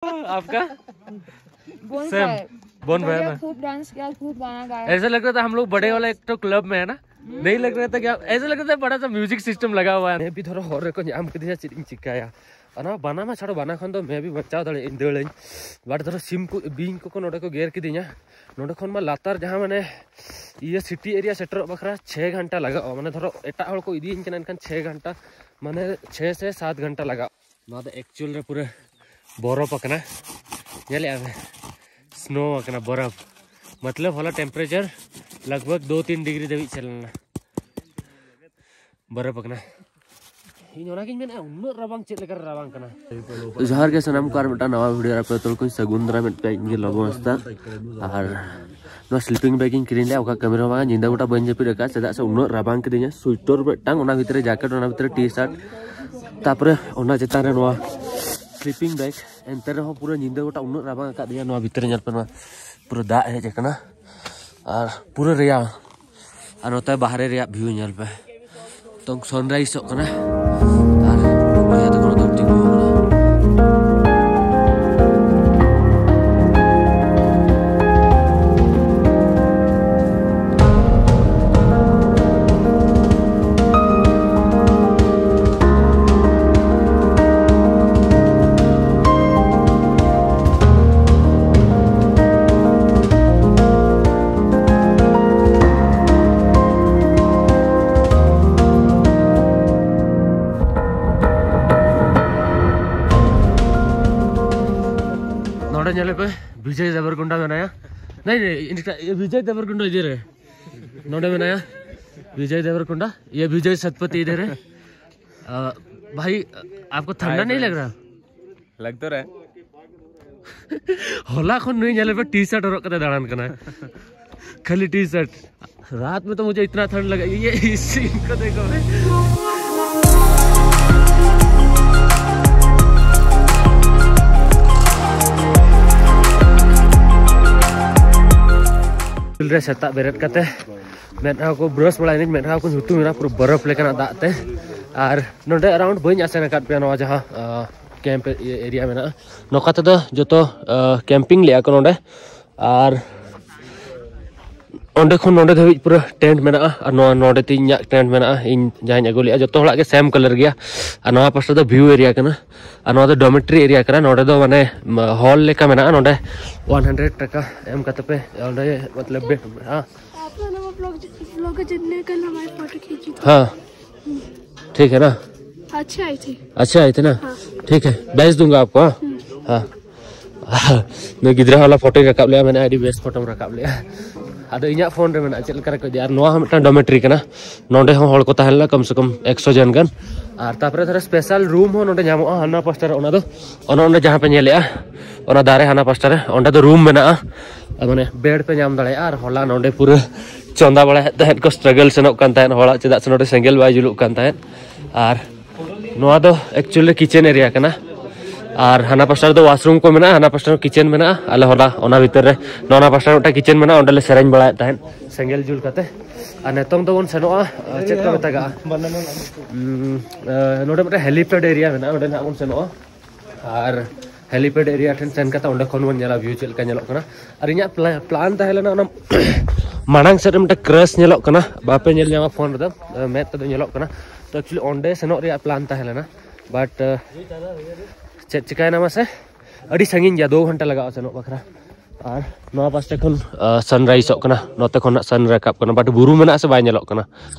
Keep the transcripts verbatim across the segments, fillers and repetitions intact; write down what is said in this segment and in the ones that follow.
आपका? Bone same. भाई। Bone भाई बढ़िया, ना। खूब डांस किया, खूब गाना गाया। ऐसा लग रहा था हम लोग बड़े वाला एक तो क्लब में है ना, नहीं लग रहा था क्या, ऐसा लग रहा था बड़ा सा म्यूजिक सिस्टम लगा हुआ है। मैं भी थोड़ा हॉरर को ᱧᱟᱢ ᱠᱮᱫᱤᱧᱟ, ᱪᱮᱫ ᱤᱧ ᱪᱤᱠᱟᱹᱭᱟ? ᱚᱱᱟ ᱵᱟᱱᱟ ᱢᱟ ᱪᱷᱟᱲᱚ, ᱵᱟᱱᱟ ᱠᱷᱚᱱ ᱫᱚ ᱢᱮ ᱵᱤ ᱵᱟᱧᱪᱟᱣ ᱫᱟᱲᱮᱭᱟᱜ ᱤᱧ, ᱫᱟᱹᱲᱟᱹᱧ᱾ ᱵᱟᱴ ᱫᱷᱚᱨᱚ ᱥᱤᱢ ᱠᱚ, ᱵᱤᱧ ᱠᱚᱠᱚ ᱱᱚᱰᱮ ᱠᱚ ᱜᱮᱨ ᱠᱤᱫᱤᱧᱟ᱾ ᱱᱚᱰᱮ ᱠᱷᱚᱱ ᱢᱟ ᱞᱟᱛᱟᱨ ᱡᱟᱦᱟᱸ ᱢᱟᱱᱮ ᱤᱭᱟᱹ ᱥᱤᱴᱤ ᱮᱨᱤᱭᱟ ᱥᱮᱴᱮᱨᱚᱜ ᱵᱟᱠᱷᱨᱟ ᱪᱷᱮ ᱜᱷᱚᱱᱴᱟ ᱞᱟᱜᱟᱜᱼᱟ᱾ ᱢᱟᱱᱮ ᱫᱷᱚᱨᱚ ᱮᱴᱟᱜ ᱦᱚᱲ ᱠᱚ ᱤᱫᱤᱭᱤᱧ ᱠᱟᱱᱟ, ᱮᱱᱠᱷᱟᱱ ᱪᱷᱮ ᱜᱷᱚᱱᱴᱟ, ᱢᱟᱱᱮ ᱪᱷᱮ ᱥᱮ ᱥᱟᱛ ᱜᱷᱚᱱᱴᱟ ᱞᱟᱜᱟᱜᱼᱟ᱾ ᱱᱚᱣᱟ ᱫᱚ ᱮᱠᱪᱩᱭᱮᱞ ᱨᱮ ᱯᱩᱨᱟᱹ ᱵᱚᱨᱚᱯ ᱟᱠᱟᱱᱟ, ᱧᱮᱞᱮᱫᱼᱟ ᱯᱮ, ᱥᱱᱳ ᱟᱠᱟᱱᱟ, ᱵᱚᱨᱚᱯ᱾ ᱢᱚᱛᱞᱚᱵ ᱦᱚᱞᱟ ᱴᱮᱢᱯᱟᱨᱮᱪᱟᱨ ᱞᱟᱜᱽ ᱵᱷᱟᱜᱽ ᱫᱩ ᱛᱤᱱ ᱰᱤᱜᱽᱨᱤ ᱫᱷᱟᱹᱵᱤᱡ ᱪᱟᱞᱟᱣ ᱞᱮᱱᱟ, ᱵᱚᱨᱚᱯ ᱟᱠᱟᱱᱟ᱾ ᱤᱧ ᱚᱱᱟᱜᱤᱧ ᱢᱮᱱᱮᱫᱼᱟ, ᱩᱱᱟᱹᱜ ᱨᱟᱵᱟᱝ ᱪᱮᱫ ᱞᱮᱠᱟᱨᱮ ᱨᱟᱵᱟᱝ ᱠᱟᱱᱟ? ᱡᱚᱦᱟᱨ ᱜᱮ ᱥᱟᱱᱟᱢ ᱠᱚ, ᱟᱨ ᱢᱤᱫᱴᱟᱝ ᱱᱟᱣᱟ ᱵᱷᱤᱰᱤᱭᱳ ᱨᱮ ᱟᱯᱮ ᱡᱚᱛᱚ ᱦᱚᱲ ᱠᱚᱧ ᱥᱟᱹᱜᱩᱱ ᱫᱟᱨᱟᱢᱮᱫ ᱯᱮᱭᱟ᱾ ᱤᱧ ᱜᱮ ᱞᱚᱵᱚ ᱦᱟᱸᱥᱫᱟ᱾ ᱟᱨ ᱱᱚᱣᱟ ᱥᱞᱤᱯᱤᱝ ᱵᱮᱜᱽ ᱤᱧ ᱠᱤᱨᱤᱧ ᱞᱮᱫᱼᱟ, ᱚᱠᱟ ᱠᱟᱹᱢᱤ ᱨᱮᱦᱚᱸ ᱵᱟᱝ, ᱧᱤᱫᱟᱹ ᱜᱚᱴᱟ ᱵᱟᱹᱧ ᱡᱟᱹᱯᱤᱫ ᱟᱠᱟᱫᱼᱟ, ᱪᱮᱫᱟᱜ ᱥᱮ ᱩᱱᱟᱹᱜ ᱨᱟᱵᱟᱝ ᱠᱤᱫᱤᱧᱟ᱾ ᱥᱩᱭᱴᱟᱨ ᱢᱤᱫᱴᱟᱝ, ᱚᱱᱟ ᱵᱷᱤᱛᱨᱤ ᱡᱮᱠᱮᱴ, ᱚᱱᱟ ᱵᱷᱤᱛᱨᱤ ᱴᱤ ᱥᱟᱨᱴ, ᱛᱟᱯᱚᱨᱮ ᱚᱱᱟ ᱪᱮᱛᱟᱱ ᱨᱮ ᱱᱚᱣᱟ ᱥᱞᱤᱯᱤᱝ ᱵᱮᱜᱽ᱾ ᱮᱱᱛᱮ ᱨᱮᱦᱚᱸ ᱯᱩᱨᱟᱹ ᱧᱤᱫᱟᱹ ᱜᱚᱴᱟ ᱩᱱᱟᱹᱜ ᱨᱟᱵᱟᱝ ᱟᱠᱟᱫᱤᱧᱟ᱾ ᱱᱚᱣᱟ ᱵᱷᱤᱛᱨᱤ ᱧᱮᱞ ᱯᱮ, ᱱᱚᱣᱟ ᱯᱩᱨᱟᱹ ᱫᱟᱜ ᱦᱮᱡ ᱟᱠᱟᱱᱟ ᱟᱨ ᱯᱩᱨᱟᱹ ᱨᱮᱭᱟᱲ᱾ ᱟᱨ ᱱᱚᱛᱮ ᱵᱟᱦᱨᱮ ᱨᱮᱭᱟᱜ ᱵᱷᱤᱭᱩ ᱧᱮᱞ ᱯᱮ, ᱛᱚᱝ ᱥᱟᱱᱨᱟᱭᱤᱡᱚᱜ ᱠᱟᱱᱟ᱾ ᱟᱨ ᱵᱚᱭᱦᱟ ᱛᱟᱠᱚ ᱱᱚᱛᱮ ᱠᱚ ᱛᱤᱸᱜᱩ ᱟᱠᱟᱱᱟ᱾ ᱱᱚᱰᱮ ᱧᱮᱞ ᱯᱮ, ᱵᱤᱡᱚᱭ ᱫᱮᱵᱚᱨᱠᱚᱱᱰᱟ ᱢᱮᱱᱟᱭᱟ᱾ ᱱᱟᱭ, ᱱᱟᱭ, ᱤᱱᱠᱟ, ᱤᱭᱟᱹ ᱵᱤᱡᱚᱭ ᱫᱮᱵᱚᱨᱠᱚᱱᱰᱟ ᱤᱫᱷᱟᱨ ᱦᱮ᱾ ᱱᱚᱰᱮ ᱢᱮᱱᱟᱭᱟ ᱵᱤᱡᱚᱭ ᱫᱮᱵᱚᱨᱠᱚᱱᱰᱟ, ᱤᱭᱟᱹ ᱵᱤᱡᱚᱭ ᱥᱮᱛᱯᱚᱛᱤ ᱤᱫᱷᱟᱨ ᱦᱮ᱾ ᱟ, ᱵᱷᱟᱭ, ᱟᱯᱠᱳ ᱴᱷᱟᱱᱰᱟ ᱱᱟᱦᱤᱸ ᱞᱟᱜ ᱨᱟᱦᱟ? ᱞᱟᱜ ᱛᱳ ᱨᱟᱦᱟ ᱦᱮ᱾ ᱦᱚᱞᱟ ᱠᱷᱚᱱ ᱱᱩᱭ ᱧᱮᱞᱮ ᱯᱮ ᱴᱤ ᱥᱟᱨᱴ ᱦᱚᱨᱚᱜ ᱠᱟᱛᱮ ᱫᱟᱬᱟᱱ ᱠᱟᱱᱟ, ᱠᱷᱟᱹᱞᱤ ᱴᱤ ᱥᱟᱨᱴ᱾ रात में तो मुझे इतना ठंड लगा, ये एसी इनको देखो भाई। ᱨᱮ ᱥᱮᱛᱟᱜ ᱵᱮᱨᱮᱫ ᱠᱟᱛᱮ ᱢᱮᱫᱦᱟ ᱠᱚ ᱵᱨᱟᱥ ᱵᱟᱲᱟᱭᱮᱱᱟᱹᱧ, ᱢᱮᱫᱦᱟ ᱠᱚ ᱧᱩᱛᱩᱢ ᱮᱱᱟ ᱯᱩᱨᱟᱹ ᱵᱚᱨᱚᱯ ᱞᱮᱠᱟᱱᱟᱜ ᱫᱟᱜ ᱛᱮ᱾ ᱟᱨ ᱱᱚᱰᱮ ᱟᱨᱟᱣᱩᱱᱰ ᱵᱟᱹᱧ ᱟᱥᱮᱱ ᱟᱠᱟᱫ ᱯᱮᱭᱟ ᱱᱚᱣᱟ ᱡᱟᱦᱟᱸ, ᱟᱸ, ᱠᱮᱢᱯ ᱮᱨᱤᱭᱟ ᱢᱮᱱᱟᱜᱼᱟ᱾ ᱱᱚᱝᱠᱟ ᱛᱮᱫᱚ ᱡᱚᱛᱚ ᱠᱮᱢᱯᱤᱝ ᱞᱮᱜᱼᱟ ᱠᱚ ᱱᱚᱰᱮ᱾ ᱟᱨ ᱚᱸᱰᱮ ᱠᱷᱚᱱ ᱱᱚᱰᱮ ᱫᱷᱟᱹᱵᱤᱡ ᱯᱩᱨᱟᱹ ᱴᱮᱱᱴ ᱢᱮᱱᱟᱜᱼᱟ᱾ ᱟᱨ ᱱᱚᱣᱟ ᱱᱚᱰᱮ ᱛᱤᱧ ᱤᱧᱟᱹᱜ ᱴᱮᱱᱴ ᱢᱮᱱᱟᱜᱼᱟ, ᱤᱧ ᱡᱟᱦᱟᱸᱧ ᱟᱹᱜᱩ ᱞᱮᱜᱼᱟ᱾ ᱡᱚᱛᱚ ᱦᱚᱲᱟᱜ ᱜᱮ ᱥᱮᱢ ᱠᱟᱞᱟᱨ ᱜᱮᱭᱟ᱾ ᱟᱨ ᱱᱚᱣᱟ ᱯᱟᱥᱴᱟ ᱫᱚ ᱵᱷᱤᱭᱩ ᱮᱨᱤᱭᱟ ᱠᱟᱱᱟ᱾ ᱟᱨ ᱱᱚᱣᱟ ᱫᱚ ᱰᱚᱢᱮᱴᱨᱤ ᱮᱨᱤᱭᱟ ᱠᱟᱱᱟ᱾ ᱱᱚᱰᱮ ᱫᱚ ᱢᱟᱱᱮ ᱦᱚᱞ ᱞᱮᱠᱟ ᱢᱮᱱᱟᱜᱼᱟ᱾ ᱱᱚᱰᱮ ᱚᱣᱟᱱ ᱦᱟᱱᱰᱨᱮᱰ ᱴᱟᱠᱟ ᱮᱢ ᱠᱟᱛᱮ ᱯᱮ ᱚᱸᱰᱮ ᱢᱚᱛᱞᱚᱵ ᱵᱮᱰ ᱢᱮᱱᱟᱜᱼᱟ᱾ आप लोग ब्लॉग ब्लॉगर जितने कल हमारी फोटो खींची थी। हाँ, ठीक है ना? अच्छे आई थी। अच्छे आए थे ना? हाँ। ठीक है, भेज दूंगा आपको। हाँ, हाँ। ᱱᱩᱭ ᱜᱤᱫᱽᱨᱟᱹ ᱦᱚᱸ ᱚᱱᱟ ᱯᱷᱳᱴᱳᱧ ᱨᱟᱠᱟᱵ ᱞᱮᱜᱼᱟ, ᱢᱮᱱᱟ ᱟᱹᱰᱤ ᱵᱮᱥ ᱯᱷᱳᱴᱳᱢ ᱨᱟᱠᱟᱵ ᱞᱮᱜᱼᱟ᱾ ᱟᱫᱚ ᱤᱧᱟᱹᱜ ᱯᱷᱳᱱ ᱨᱮ ᱢᱮᱱᱟᱜᱼᱟ, ᱪᱮᱫ ᱞᱮᱠᱟ ᱨᱮᱠᱚ ᱤᱫᱤᱭᱟ᱾ ᱟᱨ ᱱᱚᱣᱟ ᱦᱚᱸ ᱢᱤᱫᱴᱟᱝ ᱰᱚᱢᱮᱴᱨᱤ ᱠᱟᱱᱟ᱾ ᱱᱚᱰᱮ ᱦᱚᱸ ᱦᱚᱲ ᱠᱚ ᱛᱟᱦᱮᱸ ᱞᱮᱱᱟ ᱠᱚᱢ ᱥᱮ ᱠᱚᱢ ᱮᱠᱥᱚ ᱡᱚᱱ ᱜᱟᱱ᱾ ᱟᱨ ᱛᱟᱨᱯᱚᱨᱮ ᱫᱷᱚᱨᱚ ᱥᱯᱮᱥᱟᱞ ᱨᱩᱢ ᱦᱚᱸ ᱱᱚᱰᱮ ᱧᱟᱢᱚᱜᱼᱟ᱾ ᱦᱟᱱᱟ ᱯᱟᱥᱴᱟ ᱨᱮ ᱚᱱᱟ ᱫᱚ, ᱚᱱᱟ ᱚᱸᱰᱮ ᱡᱟᱦᱟᱸ ᱯᱮ ᱧᱮᱞᱮᱜᱼᱟ, ᱚᱱᱟ ᱫᱟᱨᱮ ᱦᱟᱱᱟ ᱯᱟᱥᱴᱟ ᱨᱮ, ᱚᱸᱰᱮ ᱫᱚ ᱨᱩᱢ ᱢᱮᱱᱟᱜᱼᱟ᱾ ᱢᱟᱱᱮ ᱵᱮᱰ ᱯᱮ ᱧᱟᱢ ᱫᱟᱲᱮᱭᱟᱜᱼᱟ᱾ ᱟᱨ ᱦᱚᱞᱟ ᱱᱚᱰᱮ ᱯᱩᱨᱟᱹ ᱪᱚᱸᱫᱟ ᱵᱟᱲᱟᱭᱮᱫ ᱛᱟᱦᱮᱸᱫ ᱠᱚ, ᱥᱴᱨᱟᱜᱚᱞ ᱥᱮᱱᱚᱜ ᱠᱟᱱ ᱛᱟᱦᱮᱸᱫ ᱦᱚᱲᱟᱜ, ᱪᱮᱫᱟᱜ ᱥᱮ ᱱᱚᱰᱮ ᱥᱮᱸᱜᱮᱞ ᱵᱟᱭ ᱡᱩᱞᱩᱜ ᱠᱟᱱ ᱛᱟᱦᱮᱸᱫ᱾ ᱟᱨ ᱱᱚᱣᱟ ᱫᱚ ᱮᱠᱪᱩᱭᱮᱞᱤ ᱠᱤᱪᱮᱱ ᱮᱨᱤᱭᱟ ᱠᱟᱱᱟ᱾ ᱟᱨ ᱦᱟᱱᱟ ᱯᱟᱥᱴᱟ ᱨᱮᱫᱚ ᱣᱟᱥᱨᱩᱢ ᱠᱚ ᱢᱮᱱᱟᱜᱼᱟ, ᱦᱟᱱᱟ ᱯᱟᱥᱴᱟ ᱨᱮ ᱠᱤᱪᱮᱱ ᱢᱮᱱᱟᱜᱼᱟ᱾ ᱟᱞᱮ ᱦᱚᱞᱟ ᱚᱱᱟ ᱵᱷᱤᱛᱤᱨ ᱨᱮ, ᱱᱚᱣᱟ ᱯᱟᱥᱴᱟ ᱨᱮ ᱢᱤᱫᱴᱟᱝ ᱠᱤᱪᱮᱱ ᱢᱮᱱᱟᱜᱼᱟ, ᱚᱸᱰᱮ ᱞᱮ ᱥᱮᱨᱮᱧ ᱵᱟᱲᱟᱭᱮᱫ ᱛᱟᱦᱮᱸᱫ ᱥᱮᱸᱜᱮᱞ ᱡᱩᱞ ᱠᱟᱛᱮ᱾ ᱟᱨ ᱱᱤᱛᱚᱝ ᱫᱚᱵᱚᱱ ᱥᱮᱱᱚᱜᱼᱟ, ᱪᱮᱫ ᱠᱚ ᱢᱮᱛᱟᱜᱟᱜᱼᱟ? ᱩᱸ, ᱟᱸ, ᱱᱚᱰᱮ ᱢᱤᱫᱴᱟᱝ ᱦᱮᱞᱤᱯᱮᱰ ᱮᱨᱤᱭᱟ ᱢᱮᱱᱟᱜᱼᱟ, ᱚᱸᱰᱮ ᱱᱟᱦᱟᱜ ᱵᱚᱱ ᱥᱮᱱᱚᱜᱼᱟ᱾ ᱟᱨ ᱦᱮᱞᱤᱯᱮᱰ ᱮᱨᱤᱭᱟ ᱴᱷᱮᱱ ᱥᱮᱱ ᱠᱟᱛᱮ ᱚᱸᱰᱮ ᱠᱷᱚᱱ ᱵᱚᱱ ᱧᱮᱞᱟ ᱵᱷᱤᱭᱩ ᱪᱮᱫ ᱞᱮᱠᱟ ᱧᱮᱞᱚᱜ ᱠᱟᱱᱟ᱾ ᱟᱨ ᱤᱧᱟᱹᱜ ᱯᱞᱟ-, ᱯᱞᱟᱱ ᱛᱟᱦᱮᱸ ᱞᱮᱱᱟ ᱚᱱᱟ ᱢᱟᱲᱟᱝ ᱥᱮᱫ ᱨᱮ ᱢᱤᱫᱴᱟᱝ ᱠᱨᱟᱥ ᱧᱮᱞᱚᱜ ᱠᱟᱱᱟ, ᱵᱟᱯᱮ ᱧᱮᱞ ᱧᱟᱢᱟ ᱯᱷᱳᱱ ᱨᱮᱫᱚ, ᱢᱮᱫ ᱛᱮᱫᱚ ᱧᱮᱞᱚᱜ ᱠᱟᱱᱟ᱾ ᱛᱚ ᱮᱠᱪᱩᱭᱮᱞᱤ ᱚᱸᱰᱮ ᱥᱮᱱᱚᱜ ᱨᱮᱭᱟᱜ ᱯᱞᱟᱱ ᱛᱟᱦᱮᱸ ᱞᱮᱱᱟ, ᱵᱟᱴ ᱪᱮᱫ ᱪᱤᱠᱟᱹᱭᱮᱱᱟ ᱢᱟᱥᱮ, ᱟᱹᱰᱤ ᱥᱟᱺᱜᱤᱧ ᱜᱮᱭᱟ, ᱫᱩ ᱜᱷᱚᱱᱴᱟ ᱞᱟᱜᱟᱜᱼᱟ ᱥᱮᱱᱚᱜ ᱵᱟᱠᱷᱨᱟ᱾ ᱟᱨ ᱱᱚᱣᱟ ᱯᱟᱥᱴᱟ ᱠᱷᱚᱱ ᱥᱟᱱᱨᱟᱭᱤᱡᱚᱜ ᱠᱟᱱᱟ, ᱱᱚᱛᱮ ᱠᱷᱚᱱ ᱦᱟᱸᱜ ᱥᱟᱱ ᱨᱟᱠᱟᱵ ᱠᱟᱱᱟ, ᱵᱟᱴ ᱵᱩᱨᱩ ᱢᱮᱱᱟᱜᱼᱟ ᱥᱮ ᱵᱟᱭ ᱧᱮᱞᱚᱜ ᱠᱟᱱᱟ᱾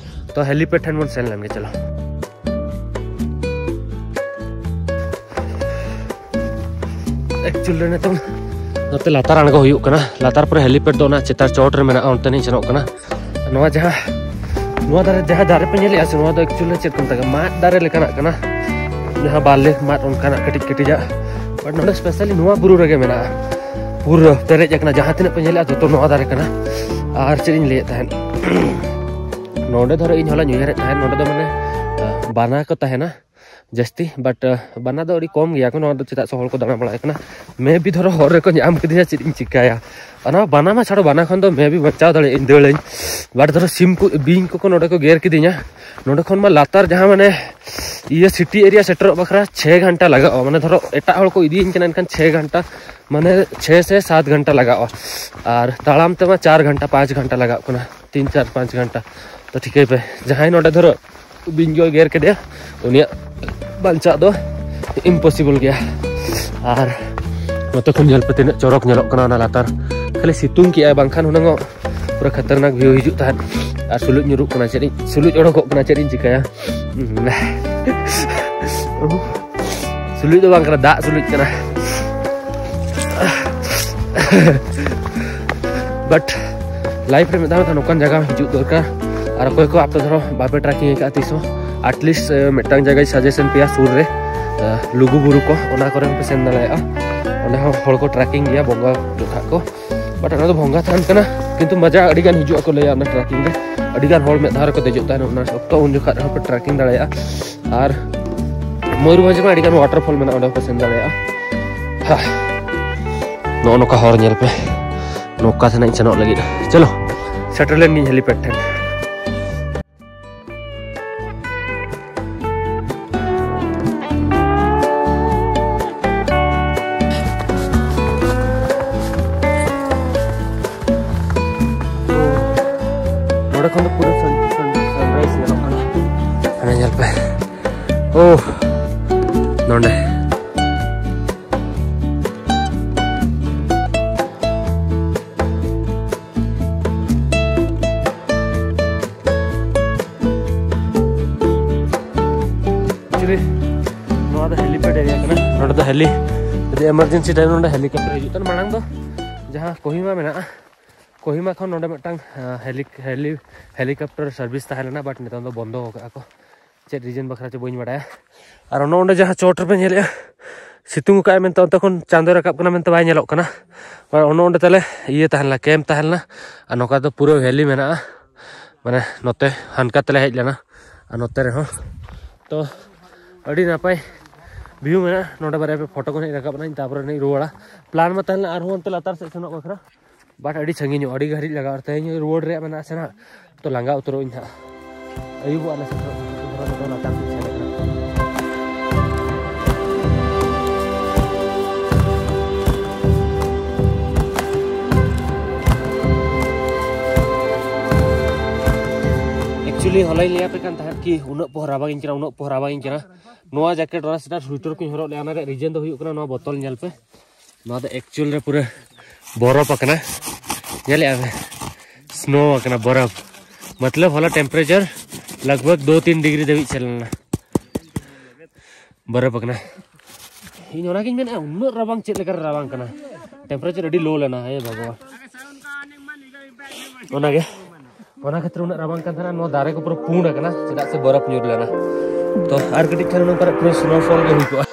ᱛᱚ ᱦᱮᱞᱤᱯᱮᱰ ᱴᱷᱮᱱ ᱵᱚᱱ ᱥᱮᱱ ᱞᱮᱱ ᱜᱮ, ᱪᱚᱞᱚ᱾ ᱮᱠᱪᱩᱭᱮᱞᱤ ᱱᱤᱛᱚᱝ ᱱᱚᱛᱮ ᱞᱟᱛᱟᱨ ᱟᱬᱜᱚ ᱦᱩᱭᱩᱜ ᱠᱟᱱᱟ, ᱞᱟᱛᱟᱨ ᱯᱚᱨᱮ ᱦᱮᱞᱤᱯᱮᱰ ᱫᱚ ᱚᱱᱟ ᱪᱮᱛᱟᱱ ᱪᱚᱴ ᱨᱮ ᱢᱮᱱᱟᱜᱼᱟ, ᱚᱱᱛᱮ ᱞᱤᱧ ᱥᱮᱱᱚᱜ ᱠᱟᱱᱟ᱾ ᱱᱚᱣᱟ ᱡᱟᱦᱟᱸ, ᱱᱚᱣᱟ ᱫᱟᱨᱮ, ᱡᱟᱦᱟᱸ ᱫᱟᱨᱮ ᱯᱮ ᱧᱮᱞᱮᱜᱼᱟ ᱥᱮ, ᱱᱚᱣᱟ ᱫᱚ ᱮᱠᱪᱩᱭᱮᱞᱤ ᱪᱮᱫ ᱠᱚ ᱢᱮᱛᱟᱜᱼᱟ, ᱢᱟᱫ ᱫᱟᱨᱮ ᱞᱮᱠᱟᱱᱟᱜ ᱠᱟᱱᱟ, ᱡᱟᱦᱟᱸ ᱵᱟᱨᱞᱮᱯ ᱢᱟᱫ ᱚᱱᱠᱟᱱᱟᱜ ᱠᱟᱹᱴᱤᱡ ᱠᱟᱹᱴᱤᱡᱟᱜ᱾ ᱵᱟᱴ ᱱᱚᱰᱮ ᱥᱯᱮᱥᱟᱞᱤ ᱱᱚᱣᱟ ᱵᱩᱨᱩ ᱨᱮᱜᱮ ᱢᱮᱱᱟᱜᱼᱟ, ᱯᱩᱨᱟᱹ ᱯᱮᱨᱮᱡ ᱟᱠᱟᱱᱟ, ᱡᱟᱦᱟᱸ ᱛᱤᱱᱟᱹᱜ ᱯᱮ ᱧᱮᱞᱮᱜᱼᱟ ᱡᱚᱛᱚ ᱱᱚᱣᱟ ᱫᱟᱨᱮ ᱠᱟᱱᱟ᱾ ᱟᱨ ᱪᱮᱫ ᱤᱧ ᱞᱟᱹᱭᱮᱫ ᱛᱟᱦᱮᱸᱫ, ᱱᱚᱰᱮ ᱫᱷᱚᱨᱚ ᱤᱧ ᱦᱚᱞᱟᱧ ᱩᱭᱦᱟᱹᱨᱮᱫ ᱛᱟᱦᱮᱸᱫ, ᱱᱚᱰᱮ ᱫᱚ ᱢᱟᱱᱮ, ᱟᱸ, ᱵᱟᱱᱟ ᱠᱚ ᱛᱟᱦᱮᱱᱟ, ᱡᱟᱹᱥᱛᱤ, but ᱵᱟᱱᱟ ᱫᱚ ᱟᱹᱰᱤ ᱠᱚᱢ ᱜᱮᱭᱟ ᱠᱚ ᱱᱚᱣᱟ ᱫᱚ, ᱪᱮᱫᱟᱜ ᱥᱮ ᱦᱚᱲ ᱠᱚ ᱫᱟᱬᱟ ᱵᱟᱲᱟᱭ ᱠᱟᱱᱟ᱾ Maybe ᱫᱷᱚᱨᱚ ᱦᱚᱨ ᱨᱮᱠᱚ ᱧᱟᱢ ᱠᱮᱫᱮᱭᱟ, ᱪᱮᱫ ᱤᱧ ᱪᱤᱠᱟᱹᱭᱟ? ᱚᱱᱟ ᱵᱟᱱᱟ ᱢᱟ ᱪᱷᱟᱲᱚ, ᱵᱟᱱᱟ ᱠᱷᱚᱱ ᱫᱚ maybe ᱵᱟᱧᱪᱟᱣ ᱫᱟᱲᱮᱭᱟᱜ ᱟᱹᱧ, ᱫᱟᱹᱲᱟᱹᱧ, but ᱫᱷᱚᱨᱚ ᱥᱤᱢ ᱠᱚ, ᱵᱤᱧ ᱠᱚᱠᱚ ᱱᱚᱰᱮ ᱠᱚ ᱜᱮᱨ ᱠᱤᱫᱤᱧᱟ, ᱱᱚᱰᱮ ᱠᱷᱚᱱ ᱢᱟ ᱞᱟᱛᱟᱨ ᱡᱟᱦᱟᱸ ᱢᱟᱱᱮ ᱤᱭᱟᱹ city area ᱥᱮᱴᱮᱨᱚᱜ ᱵᱟᱠᱷᱨᱟ ᱪᱷᱮ ᱜᱷᱚᱱᱴᱟ ᱞᱟᱜᱟᱜᱼᱟ᱾ ᱢᱟᱱᱮ ᱫᱷᱚᱨᱚ ᱮᱴᱟᱜ ᱦᱚᱲ ᱠᱚ ᱤᱫᱤᱭᱟᱹᱧ ᱠᱟᱱᱟ, ᱮᱱᱠᱷᱟᱱ ᱪᱷᱮ ᱜᱷᱚᱱᱴᱟ, ᱢᱟᱱᱮ ᱪᱷᱮ ᱥᱮ ᱥᱟᱛ ᱜᱷᱚᱱᱴᱟ ᱞᱟᱜᱟᱜᱼᱟ᱾ ᱟᱨ ᱛᱟᱲᱟᱢ ᱛᱮᱢᱟ ᱪᱟᱨ ᱜᱷᱚᱱᱴᱟ, ᱯᱟᱸᱪ ᱜᱷᱚᱱᱴᱟ ᱞᱟᱜᱟᱜ ᱠᱟᱱᱟ, ᱛᱤᱱ, ᱪᱟᱨ, ᱯᱟᱸᱪ ᱜᱷᱚᱱᱴᱟ᱾ ᱛᱚ ᱴᱷᱤᱠᱟᱹᱭ ᱯᱮ, ᱡᱟᱦᱟᱸᱭ ᱱᱚᱰᱮ ᱫᱷᱚᱨᱚ ᱵᱤᱧ ᱜᱮ ᱜᱮᱨ ᱠᱮᱫᱮᱭᱟ, ᱩᱱᱤᱭᱟᱜ ᱵᱟᱧᱪᱟᱜ ᱫᱚ impossible ᱜᱮᱭᱟ᱾ ᱟᱨ ᱱᱚᱛᱮ ᱠᱷᱚᱱ ᱧᱮᱞ ᱯᱮ ᱛᱤᱱᱟᱹᱜ ᱪᱚᱨᱚᱠ ᱧᱮᱞᱚᱜ ᱠᱟᱱᱟ ᱚᱱᱟ ᱞᱟᱛᱟᱨ᱾ ᱠᱷᱟᱹᱞᱤ ᱥᱤᱛᱩᱝ ᱠᱮᱜᱼᱟᱭ, ᱵᱟᱝᱠᱷᱟᱱ ᱦᱩᱱᱟᱹᱝ ᱚᱜ ᱯᱩᱨᱟᱹ ᱠᱷᱟᱛᱟᱨᱱᱟᱠ view ᱦᱤᱡᱩᱜ ᱛᱟᱦᱮᱸᱫ᱾ ᱟᱨ ᱥᱩᱞᱩᱡ ᱧᱩᱨᱩᱜ ᱠᱟᱱᱟ, ᱪᱮᱫ ᱤᱧ, ᱥᱩᱞᱩᱡ ᱚᱰᱚᱠᱚᱜ ᱠᱟᱱᱟ, ᱪᱮᱫ ᱤᱧ ᱪᱤᱠᱟᱹᱭᱟ? ᱥᱩᱞᱩᱡ ᱫᱚ ᱵᱟᱝ ᱠᱟᱱᱟ, ᱫᱟᱜ ᱥᱩᱞᱩᱡ ᱠᱟᱱᱟ᱾ But life ᱨᱮ ᱢᱤᱫ ᱫᱷᱟᱣ ᱢᱤᱫ ᱫᱷᱟᱣ ᱱᱚᱝᱠᱟᱱ ᱡᱟᱭᱜᱟ ᱦᱤᱡᱩᱜ ᱫᱚᱨᱠᱟᱨ᱾ ᱟᱨ ᱚᱠᱚᱭ ᱠᱚ ᱟᱯᱮ ᱫᱷᱚᱨᱚ ᱵᱟᱯᱮ trekking ᱟᱠᱟᱫᱼᱟ ᱛᱤᱥ ᱦᱚᱸ, at least ᱢᱤᱫᱴᱟᱝ ᱡᱟᱭᱜᱟᱧ suggestion ᱯᱮᱭᱟ ᱥᱩᱨ ᱨᱮ, ᱞᱩᱜᱩ ᱵᱩᱨᱩ ᱠᱚ, ᱚᱱᱟ ᱠᱚᱨᱮ ᱦᱚᱸᱯᱮ ᱥᱮᱱ ᱫᱟᱲᱮᱭᱟᱜᱼᱟ᱾ ᱚᱸᱰᱮ ᱦᱚᱸ ᱦᱚᱲ ᱠᱚ trekking ᱜᱮᱭᱟ, ᱵᱚᱸᱜᱟ ᱴᱚᱴᱷᱟ ᱠᱚ᱾ But ᱚᱱᱟ ᱫᱚ ᱵᱷᱚᱝᱜᱟ ᱛᱷᱟᱱ ᱠᱟᱱᱟ, ᱠᱤᱱᱛᱩ ᱢᱚᱡᱟ ᱟᱹᱰᱤ ᱜᱟᱱ ᱦᱤᱡᱩᱜ ᱟᱠᱚ ᱞᱟᱹᱭᱟ ᱚᱱᱟ trekking ᱨᱮ᱾ ᱟᱹᱰᱤ ᱜᱟᱱ ᱦᱚᱲ ᱢᱤᱫ ᱫᱷᱟᱣ ᱨᱮᱠᱚ ᱫᱮᱡᱚᱜ ᱛᱟᱦᱮᱱᱟ ᱚᱱᱟ ᱚᱠᱛᱚ, ᱩᱱ ᱡᱚᱠᱷᱟᱜ ᱨᱮᱦᱚᱸ ᱯᱮ trekking ᱫᱟᱲᱮᱭᱟᱜᱼᱟ᱾ ᱟᱨ ᱢᱚᱭᱩᱨᱵᱷᱚᱸᱡᱽ ᱢᱟ ᱟᱹᱰᱤ ᱜᱟᱱ waterfall ᱢᱮᱱᱟᱜᱼᱟ, ᱚᱸᱰᱮ ᱦᱚᱸᱯᱮ ᱥᱮᱱ ᱫᱟᱲᱮᱭᱟᱜᱼᱟ᱾ ᱦᱟ᱾ ᱱᱚᱜᱼᱚ ᱱᱚᱝᱠᱟ ᱦᱚᱨ ᱧᱮᱞ ᱯᱮ, ᱱᱚᱝᱠᱟ ᱛᱮ ᱱᱟᱜ ᱤᱧ ᱥᱮᱱᱚᱜ ᱞᱟᱹᱜᱤᱫ᱾ ᱪᱚᱞᱚ, ᱥᱮᱴᱮᱨ ᱞᱮᱱ ᱜᱤᱧ helipad ᱴᱷᱮᱱ᱾ ᱱᱚᱰᱮ ᱠᱷᱚᱱ ᱫᱚ ᱯᱩᱨᱟᱹ sun, sun, sunrise ᱧᱮᱞᱚᱜ ᱠᱟᱱᱟ᱾ ᱦᱟᱱᱮ ᱧᱮᱞ ᱯᱮ᱾ ᱳᱦ, ᱱᱚᱰᱮ᱾ Actually, ᱱᱚᱣᱟ ᱫᱚ helipad area ᱠᱟᱱᱟ᱾ ᱱᱚᱰᱮ ᱫᱚ heli, ᱡᱩᱫᱤ emergency time ᱱᱚᱰᱮ helicopter ᱦᱤᱡᱩᱜ ᱠᱟᱱᱟ᱾ ᱢᱟᱲᱟᱝ ᱫᱚ ᱡᱟᱦᱟᱸ ᱠᱳᱦᱤᱢᱟ ᱢᱮᱱᱟᱜᱼᱟ, ᱠᱳᱦᱤᱢᱟ ᱠᱷᱚᱱ ᱱᱚᱰᱮ ᱢᱤᱫᱴᱟᱝ, ᱟᱸ, heli, heli, helicopter service ᱛᱟᱦᱮᱸ ᱞᱮᱱᱟ, but ᱱᱤᱛᱚᱝ ᱫᱚ ᱵᱚᱱᱫᱚ ᱟᱠᱟᱫᱼᱟ ᱠᱚ᱾ ᱪᱮᱫ reason ᱵᱟᱠᱷᱨᱟ ᱪᱚ ᱵᱟᱹᱧ ᱵᱟᱲᱟᱭᱟ᱾ ᱟᱨ ᱚᱱᱮ ᱚᱸᱰᱮ ᱡᱟᱦᱟᱸ ᱪᱚᱴ ᱨᱮᱯᱮ ᱧᱮᱞᱮᱜᱼᱟ, ᱥᱤᱛᱩᱝ ᱟᱠᱟᱫᱼᱟᱭ ᱢᱮᱱᱛᱮ ᱚᱱᱛᱮ ᱠᱷᱚᱱ ᱪᱟᱸᱫᱚᱭ ᱨᱟᱠᱟᱵ ᱠᱟᱱᱟ ᱢᱮᱱᱛᱮ ᱵᱟᱭ ᱧᱮᱞᱚᱜ ᱠᱟᱱᱟ᱾ ᱟᱨ ᱚᱱᱮ ᱚᱸᱰᱮ ᱛᱟᱞᱮ ᱤᱭᱟᱹ ᱛᱟᱦᱮᱸ ᱞᱮᱱᱟ, camp ᱛᱟᱦᱮᱸ ᱞᱮᱱᱟ᱾ ᱟᱨ ᱱᱚᱝᱠᱟ ᱫᱚ ᱯᱩᱨᱟᱹ valley ᱢᱮᱱᱟᱜᱼᱟ, ᱢᱟᱱᱮ ᱱᱚᱛᱮ ᱦᱟᱱᱠᱟ ᱛᱮᱞᱮ ᱦᱮᱡ ᱞᱮᱱᱟ᱾ ᱟᱨ ᱱᱚᱛᱮ ᱨᱮᱦᱚᱸ ᱛᱚ ᱟᱹᱰᱤ ᱱᱟᱯᱟᱭ ᱵᱷᱤᱭᱩ ᱢᱮᱱᱟᱜᱼᱟ ᱱᱚᱰᱮ᱾ ᱵᱟᱨᱭᱟ ᱯᱮ ᱯᱷᱳᱴᱳ ᱠᱚ ᱱᱟᱜ ᱨᱟᱠᱟᱵ ᱮᱱᱟ, ᱛᱟᱨᱯᱚᱨᱮ ᱱᱟᱜ ᱤᱧ ᱨᱩᱣᱟᱹᱲᱟ᱾ ᱯᱞᱟᱱ ᱢᱟ ᱛᱟᱦᱮᱸ ᱞᱮᱱᱟ ᱟᱨᱦᱚᱸ ᱚᱱᱛᱮ ᱞᱟᱛᱟᱨ ᱥᱮᱫ ᱥᱮᱱᱚᱜ ᱵᱟᱠᱷᱨᱟ, ᱵᱟᱴ ᱟᱹᱰᱤ ᱥᱟᱺᱜᱤᱧᱚᱜᱼᱟ, ᱟᱹᱰᱤ ᱜᱷᱟᱹᱲᱤᱡ ᱞᱟᱜᱟᱜᱼᱟ᱾ ᱟᱨ ᱛᱮᱦᱮᱧ ᱨᱩᱣᱟᱹᱲ ᱨᱮᱭᱟᱜ ᱢᱮᱱᱟᱜᱼᱟ ᱥᱮ ᱱᱟᱜ, ᱛᱚ ᱞᱟᱸᱜᱟ ᱩᱛᱟᱹᱨᱚᱜ ᱟᱹᱧ ᱦᱟᱸᱜ᱾ ᱟᱹᱭᱩᱵᱚᱜᱼᱟ ᱞᱮ ᱥᱮᱴᱮᱨᱚᱜ ᱠᱟᱱᱟ, ᱱᱚᱛᱮ ᱞᱟᱛᱟᱨ ᱥᱮᱫ ᱥᱮᱱ ᱟᱠᱟᱱᱟ᱾ ᱮᱠᱪᱩᱭᱮᱞᱤ ᱦᱚᱞᱟᱧ ᱞᱟᱹᱭ ᱟᱯᱮ ᱠᱟᱱ ᱛᱟᱦᱮᱸᱫ ᱠᱤ ᱩᱱᱟᱹᱜ ᱯᱚᱦᱚᱨ ᱨᱟᱵᱟᱝ ᱤᱧ ᱠᱟᱱᱟ, ᱩᱱᱟᱹᱜ ᱯᱚᱦᱚᱨ ᱨᱟᱵᱟᱝ ᱤᱧ ᱠᱟᱱᱟ᱾ ᱱᱚᱣᱟ ᱡᱮᱠᱮᱴ, ᱚᱱᱟ ᱥᱮᱴᱟᱨ, ᱥᱩᱭᱮᱴᱟᱨ ᱠᱚᱧ ᱦᱚᱨᱚᱜ ᱞᱮᱜᱼᱟ, ᱚᱱᱟ ᱨᱮᱭᱟᱜ ᱨᱤᱡᱮᱱ ᱫᱚ ᱦᱩᱭᱩᱜ ᱠᱟᱱᱟ ᱱᱚᱣᱟ ᱵᱚᱛᱚᱞ ᱧᱮᱞ ᱯᱮ᱾ ᱱᱚᱣᱟ ᱫᱚ ᱮᱠᱪᱩᱭᱮᱞ ᱨᱮ ᱯᱩᱨᱟᱹ ᱵᱚᱨᱚᱯ ᱟᱠᱟᱱᱟ, ᱧᱮᱞᱮᱜᱼᱟ ᱯᱮ, ᱥᱱᱳ ᱟᱠᱟᱱᱟ, ᱵᱚᱨᱚᱯ᱾ ᱢᱚᱛᱞᱚᱵ ᱦᱚᱞᱟ ᱴᱮᱢᱯᱟᱨᱮᱪᱟᱨ ᱞᱟᱜᱽ ᱵᱷᱟᱜᱽ ᱫᱩ ᱛᱤᱱ ᱰᱤᱜᱽᱨᱤ ᱫᱷᱟᱹᱵᱤᱡ ᱪᱟᱞᱟᱣ ᱞᱮᱱᱟ, ᱵᱚᱨᱚᱯ ᱟᱠᱟᱱᱟ᱾ ᱤᱧ ᱚᱱᱟᱜᱤᱧ ᱢᱮᱱᱮᱫᱼᱟ, ᱩᱱᱟᱹᱜ ᱨᱟᱵᱟᱝ ᱪᱮᱫ ᱞᱮᱠᱟᱨᱮ ᱨᱟᱵᱟᱝ ᱠᱟᱱᱟ? ᱴᱮᱢᱯᱟᱨᱮᱪᱟᱨ ᱟᱹᱰᱤ ᱞᱳ ᱞᱮᱱᱟ, ᱦᱮ ᱵᱟᱵᱟ᱾ ᱚᱱᱟᱜᱮ, ᱚᱱᱟ ᱠᱷᱟᱹᱛᱤᱨ ᱩᱱᱟᱹᱜ ᱨᱟᱵᱟᱝ ᱠᱟᱱ ᱛᱟᱦᱮᱱᱟ᱾ ᱱᱚᱣᱟ ᱫᱟᱨᱮ ᱠᱚ ᱯᱩᱨᱟᱹ ᱯᱩᱸᱰ ᱟᱠᱟᱱᱟ, ᱪᱮᱫᱟᱜ ᱥᱮ ᱵᱚᱨᱚᱯ ᱧᱩᱨ ᱞᱮᱱᱟ᱾ ᱛᱚ ᱟᱨ ᱠᱟᱹᱴᱤᱡ ᱠᱷᱟᱱ ᱱᱚᱝᱠᱟᱱᱟᱜ ᱯᱩᱨᱟᱹ ᱥᱱᱳᱯᱷᱚᱞ ᱜᱮ ᱦᱩᱭ ᱠᱚᱜᱼᱟ᱾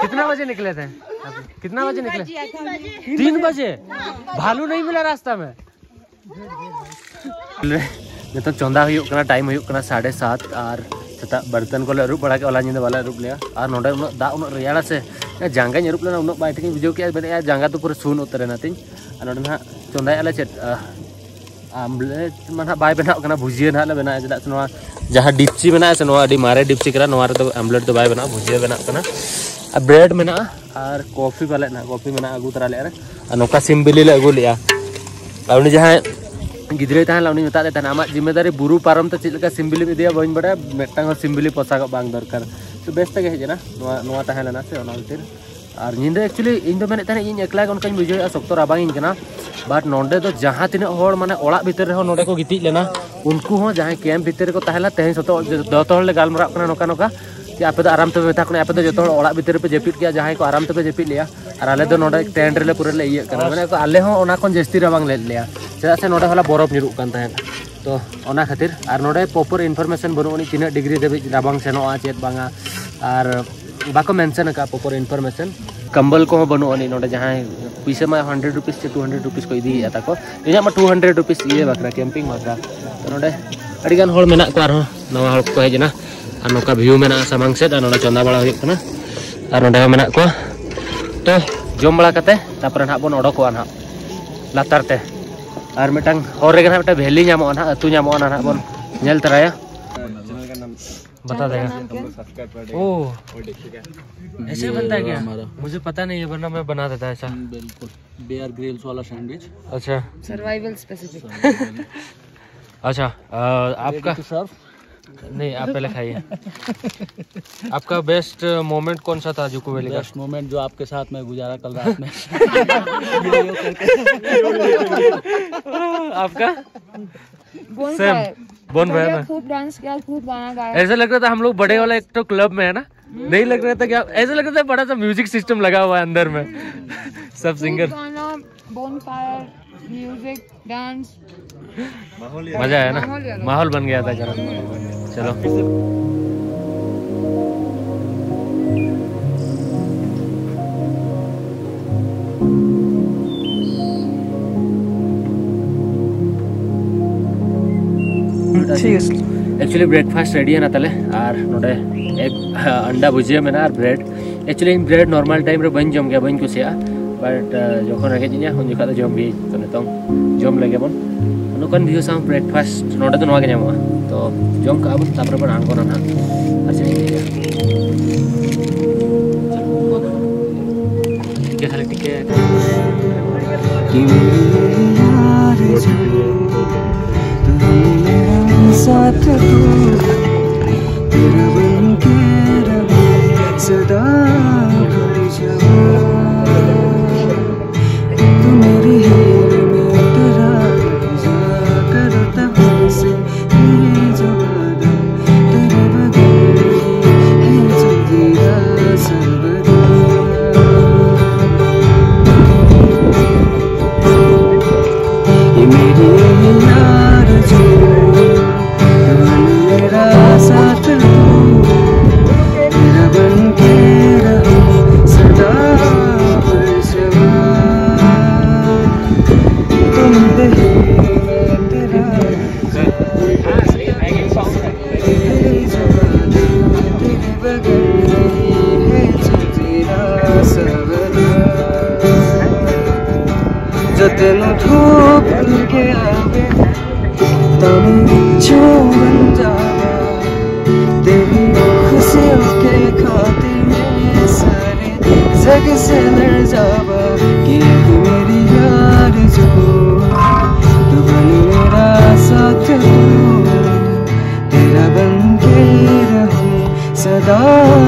कितना बजे निकले थे? कितना बजे निकले? तीन बजे। भालू नहीं मिला रास्ता में। ᱱᱤᱛᱚᱜ ᱪᱚᱸᱫᱟ ᱦᱩᱭᱩᱜ ᱠᱟᱱᱟ, ᱴᱟᱭᱤᱢ ᱦᱩᱭᱩᱜ ᱠᱟᱱᱟ ᱥᱟᱲᱮ ᱥᱟᱛ, ᱟᱨ ᱥᱮᱛᱟᱜ ᱵᱟᱨᱛᱟᱱ ᱠᱚᱞᱮ ᱟᱹᱨᱩᱵ ᱵᱟᱲᱟ ᱠᱮᱫᱼᱟ, ᱦᱚᱞᱟ ᱧᱤᱫᱟᱹ ᱵᱟᱞᱮ ᱟᱹᱨᱩᱵ ᱞᱮᱜᱼᱟ᱾ ᱟᱨ ᱱᱚᱰᱮ ᱩᱱᱟᱹᱜ ᱫᱟᱜ, ᱩᱱᱟᱹᱜ ᱨᱮᱭᱟᱲᱟ ᱥᱮ, ᱡᱟᱸᱜᱟᱧ ᱟᱹᱨᱩᱵ ᱞᱮᱱᱟ, ᱩᱱᱟᱹᱜ ᱵᱟᱭ ᱴᱷᱤᱠᱤᱧ ᱵᱩᱡᱷᱟᱹᱣ ᱠᱮᱫᱼᱟ, ᱢᱮᱱᱮᱫᱼᱟ ᱡᱟᱸᱜᱟ ᱫᱚ ᱯᱩᱨᱟᱹ ᱥᱩᱱ ᱩᱛᱟᱹᱨ ᱮᱱᱟ ᱛᱤᱧ᱾ ᱟᱨ ᱱᱚᱰᱮ ᱱᱟᱦᱟᱜ ᱪᱚᱸᱫᱟᱭᱮᱫᱼᱟ ᱞᱮ ᱪᱮᱫ, ᱟᱢᱞᱮᱴ ᱢᱟ ᱱᱟᱦᱟᱜ ᱵᱟᱭ ᱵᱮᱱᱟᱣ ᱠᱟᱱᱟ, ᱵᱷᱩᱡᱤᱭᱟᱹ ᱱᱟᱦᱟᱜ ᱞᱮ ᱵᱮᱱᱟᱣᱟ, ᱪᱮᱫᱟᱜ ᱥᱮ ᱱᱚᱣᱟ ᱡᱟᱦᱟᱸ ᱰᱤᱯᱪᱤ ᱢᱮᱱᱟᱜᱼᱟ ᱥᱮ, ᱱᱚᱣᱟ ᱟᱹᱰᱤ ᱢᱟᱨᱮ ᱰᱤᱯᱪᱤ ᱠᱟᱱᱟ, ᱱᱚᱣᱟ ᱨᱮᱫᱚ ᱟᱢᱞᱮᱴ ᱫᱚ ᱵᱟᱭ ᱵᱮᱱᱟᱜᱼᱟ, ᱵᱷᱩᱡᱤᱭᱟᱹ ᱵᱮᱱᱟᱜ ᱠᱟᱱᱟ᱾ ᱟᱨ ᱵᱨᱮᱰ ᱢᱮᱱᱟᱜᱼᱟ, ᱟᱨ ᱠᱚᱯᱷᱤ ᱯᱟᱞᱮᱫ ᱱᱟᱦᱟᱜ, ᱠᱚᱯᱷᱤ ᱢᱮᱱᱟᱜᱼᱟ, ᱟᱹᱜᱩ ᱛᱚᱨᱟ ᱞᱮᱫᱼᱟ ᱞᱮ᱾ ᱟᱨ ᱱᱚᱝᱠᱟ ᱥᱤᱢ ᱵᱤᱞᱤ ᱞᱮ ᱟᱹᱜᱩ ᱞᱮᱫᱼᱟ᱾ ᱟᱨ ᱩᱱᱤ ᱡᱟᱦᱟᱸᱭ ᱜᱤᱫᱽᱨᱟᱹᱭ ᱛᱟᱦᱮᱸ ᱞᱮᱱᱟ, ᱩᱱᱤ ᱢᱮᱛᱟᱫ ᱞᱮ ᱛᱟᱦᱮᱱᱟ, "ᱟᱢᱟᱜ ᱡᱤᱢᱢᱮᱫᱟᱨᱤ ᱵᱩᱨᱩ ᱯᱟᱨᱚᱢ ᱛᱮ ᱪᱮᱫ ᱞᱮᱠᱟ ᱥᱤᱢ ᱵᱤᱞᱤᱢ ᱤᱫᱤᱭᱟ, ᱵᱟᱹᱧ ᱵᱟᱲᱟᱭᱟ, ᱢᱤᱫᱴᱟᱝ ᱦᱚᱸ ᱥᱤᱢ ᱵᱤᱞᱤ ᱯᱚᱥᱟᱜᱚᱜ ᱵᱟᱝ ᱫᱚᱨᱠᱟᱨ᱾" ᱛᱚ ᱵᱮᱥ ᱛᱮᱜᱮ ᱦᱮᱡ ᱮᱱᱟ, ᱱᱚᱣᱟ, ᱱᱚᱣᱟ ᱛᱟᱦᱮᱸ ᱞᱮᱱᱟ ᱥᱮ, ᱚᱱᱟ ᱠᱷᱟᱹᱛᱤᱨ᱾ ᱟᱨ ᱧᱤᱫᱟᱹ actually ᱤᱧ ᱫᱚ ᱢᱮᱱᱮᱫ ᱛᱟᱦᱮᱱᱟ, ᱤᱧ ᱮᱠᱞᱟ ᱜᱮ ᱚᱱᱠᱟᱧ ᱵᱩᱡᱷᱟᱹᱣᱮᱫᱼᱟ, ᱥᱚᱠᱛᱚ ᱨᱟᱵᱟᱝ ᱤᱧ ᱠᱟᱱᱟ᱾ But ᱱᱚᱸᱰᱮ ᱫᱚ ᱡᱟᱦᱟᱸ ᱛᱤᱱᱟᱹᱜ ᱦᱚᱲ, ᱢᱟᱱᱮ, ᱚᱲᱟᱜ ᱵᱷᱤᱛᱤᱨ ᱨᱮᱦᱚᱸ ᱱᱚᱸᱰᱮ ᱠᱚ ᱜᱤᱛᱤᱡ ᱞᱮᱱᱟ, ᱩᱱᱠᱩ ᱦᱚᱸ ᱡᱟᱦᱟᱸᱭ ᱠᱮᱢᱯ ᱵᱷᱤᱛᱤᱨ ᱨᱮᱠᱚ ᱛᱟᱦᱮᱸ ᱞᱮᱱᱟ, ᱛᱮᱦᱮᱧ ᱥᱚᱛᱚ-, ᱡᱚᱛᱚ ᱦᱚᱲ ᱞᱮ ᱜᱟᱞᱢᱟᱨᱟᱜ ᱠᱟᱱᱟ ᱱᱚᱝᱠᱟ ᱱᱚᱝᱠᱟ, ᱡᱮ ᱟᱯᱮ ᱫᱚ ᱟᱨᱟᱢ ᱛᱮᱯᱮ ᱢᱮᱛᱟ ᱠᱚ ᱠᱟᱱᱟ, ᱟᱯᱮ ᱫᱚ ᱡᱚᱛᱚ ᱦᱚᱲ ᱚᱲᱟᱜ ᱵᱷᱤᱛᱤᱨ ᱨᱮᱯᱮ ᱡᱟᱹᱯᱤᱫ ᱠᱮᱜᱼᱟ, ᱡᱟᱦᱟᱸᱭ ᱠᱚ ᱟᱨᱟᱢ ᱛᱮᱯᱮ ᱡᱟᱹᱯᱤᱫ ᱞᱮᱜᱼᱟ, ᱟᱨ ᱟᱞᱮ ᱫᱚ ᱱᱚᱰᱮ ᱴᱮᱱᱴ ᱨᱮᱞᱮ ᱯᱩᱨᱟᱹ ᱞᱮ ᱤᱭᱟᱹᱜ ᱠᱟᱱᱟ, ᱢᱟᱱᱮ ᱟᱞᱮ ᱦᱚᱸ ᱚᱱᱟ ᱠᱷᱚᱱ ᱡᱟᱹᱥᱛᱤ ᱨᱟᱵᱟᱝ ᱞᱮᱫ ᱞᱮᱭᱟ, ᱪᱮᱫᱟᱜ ᱥᱮ ᱱᱚᱰᱮ ᱦᱚᱞᱟ ᱵᱚᱨᱚᱯᱷ ᱧᱩᱨᱩᱜ ᱠᱟᱱ ᱛᱟᱦᱮᱸᱫ᱾ ᱛᱚ ᱚᱱᱟ ᱠᱷᱟᱹᱛᱤᱨ, ᱟᱨ ᱱᱚᱰᱮ ᱯᱨᱚᱯᱚᱨ ᱤᱱᱯᱷᱚᱨᱢᱮᱥᱚᱱ ᱵᱟᱹᱱᱩᱜ ᱟᱹᱱᱤᱡ ᱛᱤᱱᱟᱹᱜ ᱰᱤᱜᱽᱨᱤ ᱫᱷᱟᱹᱵᱤᱡ ᱨᱟᱵᱟᱝ ᱥᱮᱱᱚᱜᱼᱟ ᱪᱮᱫ ᱵᱟᱝᱟ, ᱟᱨ ᱵᱟᱠᱚ ᱢᱮᱱᱥᱚᱱ ᱟᱠᱟᱫᱼᱟ ᱯᱨᱚᱯᱚᱨ ᱤᱱᱯᱷᱚᱨᱢᱮᱥᱚᱱ᱾ ᱠᱚᱢᱵᱚᱞ ᱠᱚᱦᱚᱸ ᱵᱟᱹᱱᱩᱜ ᱟᱹᱱᱤᱡ ᱱᱚᱰᱮ, ᱡᱟᱦᱟᱸᱭ ᱯᱩᱭᱥᱟᱹ ᱢᱟ ᱦᱟᱱᱰᱨᱮᱰ ᱨᱩᱯᱤᱥ ᱥᱮ ᱴᱩ ᱦᱟᱱᱰᱨᱮᱰ ᱨᱩᱯᱤᱥ ᱠᱚ ᱤᱫᱤᱭᱮᱫᱼᱟ ᱛᱟᱠᱚ, ᱤᱧᱟᱹᱜ ᱢᱟ ᱴᱩ ᱦᱟᱱᱰᱨᱮᱰ ᱨᱩᱯᱤᱥ ᱤᱭᱟᱹ ᱵᱟᱠᱷᱨᱟ, ᱠᱮᱢᱯᱤᱝ ᱵᱟᱠᱷᱨᱟ᱾ ᱛᱚ ᱱᱚᱰᱮ ᱟᱹᱰᱤᱜᱟᱱ ᱦᱚᱲ ᱢᱮᱱᱟᱜ ᱠᱚᱣᱟ, ᱟᱨᱦᱚᱸ ᱱᱟᱣᱟ ᱦᱚᱲ ᱠᱚᱠᱚ ᱦᱮᱡ ᱮᱱᱟ, ᱟᱨ ᱱᱚᱝᱠᱟ ᱵᱷᱤᱭᱩ ᱢᱮᱱᱟᱜᱼᱟ ᱥᱟᱢᱟᱝ ᱥᱮᱫ, ᱟᱨ ᱱᱚᱰᱮ ᱪᱚᱸᱫᱟ ᱵᱟᱲᱟ ᱦᱩᱭᱩᱜ ᱠᱟᱱᱟ, ᱟᱨ ᱱᱚᱰᱮ ᱦᱚᱸ ᱢᱮᱱᱟᱜ ᱠᱚᱣᱟ᱾ ᱛᱚ ᱡᱚᱢ ᱵᱟᱲᱟ ᱠᱟᱛᱮ ᱛᱟᱨᱯᱚᱨᱮ ᱱᱟᱦᱟᱜ ᱵᱚᱱ ᱚᱰᱚᱠᱚᱜᱼᱟ ᱱᱟᱦᱟᱜ ᱞᱟᱛᱟᱨ ᱛᱮ, ᱟᱨ ᱢᱤᱫᱴᱟᱝ ᱦᱚᱨ ᱨᱮᱜᱮ ᱱᱟᱦᱟᱜ ᱢᱤᱫᱴᱟᱝ ᱵᱷᱮᱞᱤ ᱧᱟᱢᱚᱜᱼᱟ ᱱᱟᱦᱟᱜ, ᱟᱹᱛᱩ ᱧᱟᱢᱚᱜᱼᱟ ᱱᱟᱦᱟᱜ, ᱵᱚᱱ ᱧᱮᱞ ᱛᱚᱨᱟᱭᱟ᱾ बता देगा। ओ, ऐसे बनता है क्या? मुझे पता नहीं है, वरना मैं बना देता ऐसा। बिल्कुल। बेयर ग्रिल्स वाला सैंडविच। अच्छा। Survival specific. अच्छा। आपका? नहीं, आप पहले खाइए। आपका बेस्ट मोमेंट कौन सा था जुको वैली का? बेस्ट मोमेंट जो आपके साथ मैं गुजारा कल रात में। आपका? Bone same. बोन भाई ना। खूब डांस किया, खूब गाना गाया। ऐसा लग रहा था हम लोग बड़े वाला एक तो क्लब में है ना, नहीं लग रहा था क्या? ऐसा लग रहा था बड़ा सा म्यूजिक सिस्टम लगा हुआ है अंदर में। सब सिंगर। गाना, बोन फायर, म्यूजिक, डांस। मजा आया ना? माहौल बन गया था। चलो। एक्चुअली ब्रेकफास्ट रेडी है ना तले, और नोडे एक अंडा भुजिया में ना, और bread. Actually in bread normal time रे बन जम गया, बन कुसिया, बट जखन रेंगेज ᱤᱧᱟ ᱩᱱ ᱡᱚᱠᱷᱟᱜ ᱫᱚ ᱡᱚᱢ ᱜᱮ᱾ ᱛᱚ ᱱᱤᱛᱚᱝ ᱡᱚᱢ ᱞᱮᱜᱮ ᱵᱚᱱ᱾ ᱱᱚᱝᱠᱟᱱ ᱵᱷᱤᱭᱩ ᱥᱟᱶ ᱵᱨᱮᱠᱯᱷᱟᱥᱴ ᱱᱚᱰᱮ ᱫᱚ ᱱᱚᱣᱟ ᱜᱮ ᱧᱟᱢᱚᱜᱼᱟ᱾ ᱛᱚ ᱡᱚᱢ ᱠᱟᱜᱼᱟ ᱵᱚᱱ, ᱛᱟᱨᱯᱚᱨᱮ ᱵᱚᱱ ᱟᱬᱜᱚᱱᱟ ᱱᱟᱦᱟᱜ᱾ ᱟᱨ ᱪᱮᱫ ᱤᱧ ᱞᱟᱹᱭᱟ? ᱴᱷᱤᱠ ᱜᱮᱭᱟ, ᱛᱟᱦᱞᱮ ᱴᱷᱤᱠ ᱜᱮᱭᱟ᱾ कि मेरे यार जो तू मेरे साथ तू तेरा बन के रहूं सदा भूल जाऊं। तू मेरी हीर में तेरा जा करता हूँ से ये जो वादा तेरे बगैर है जिंदगी का सर्वदा। लो धूप के आवे, तम छुवन जावा, तेरी खुशियों के खातिर मैं सारे जग से लड़ जावा, कि तू मेरी यार जो, तू बन मेरा साथ, तू तेरा बन के रहूं सदा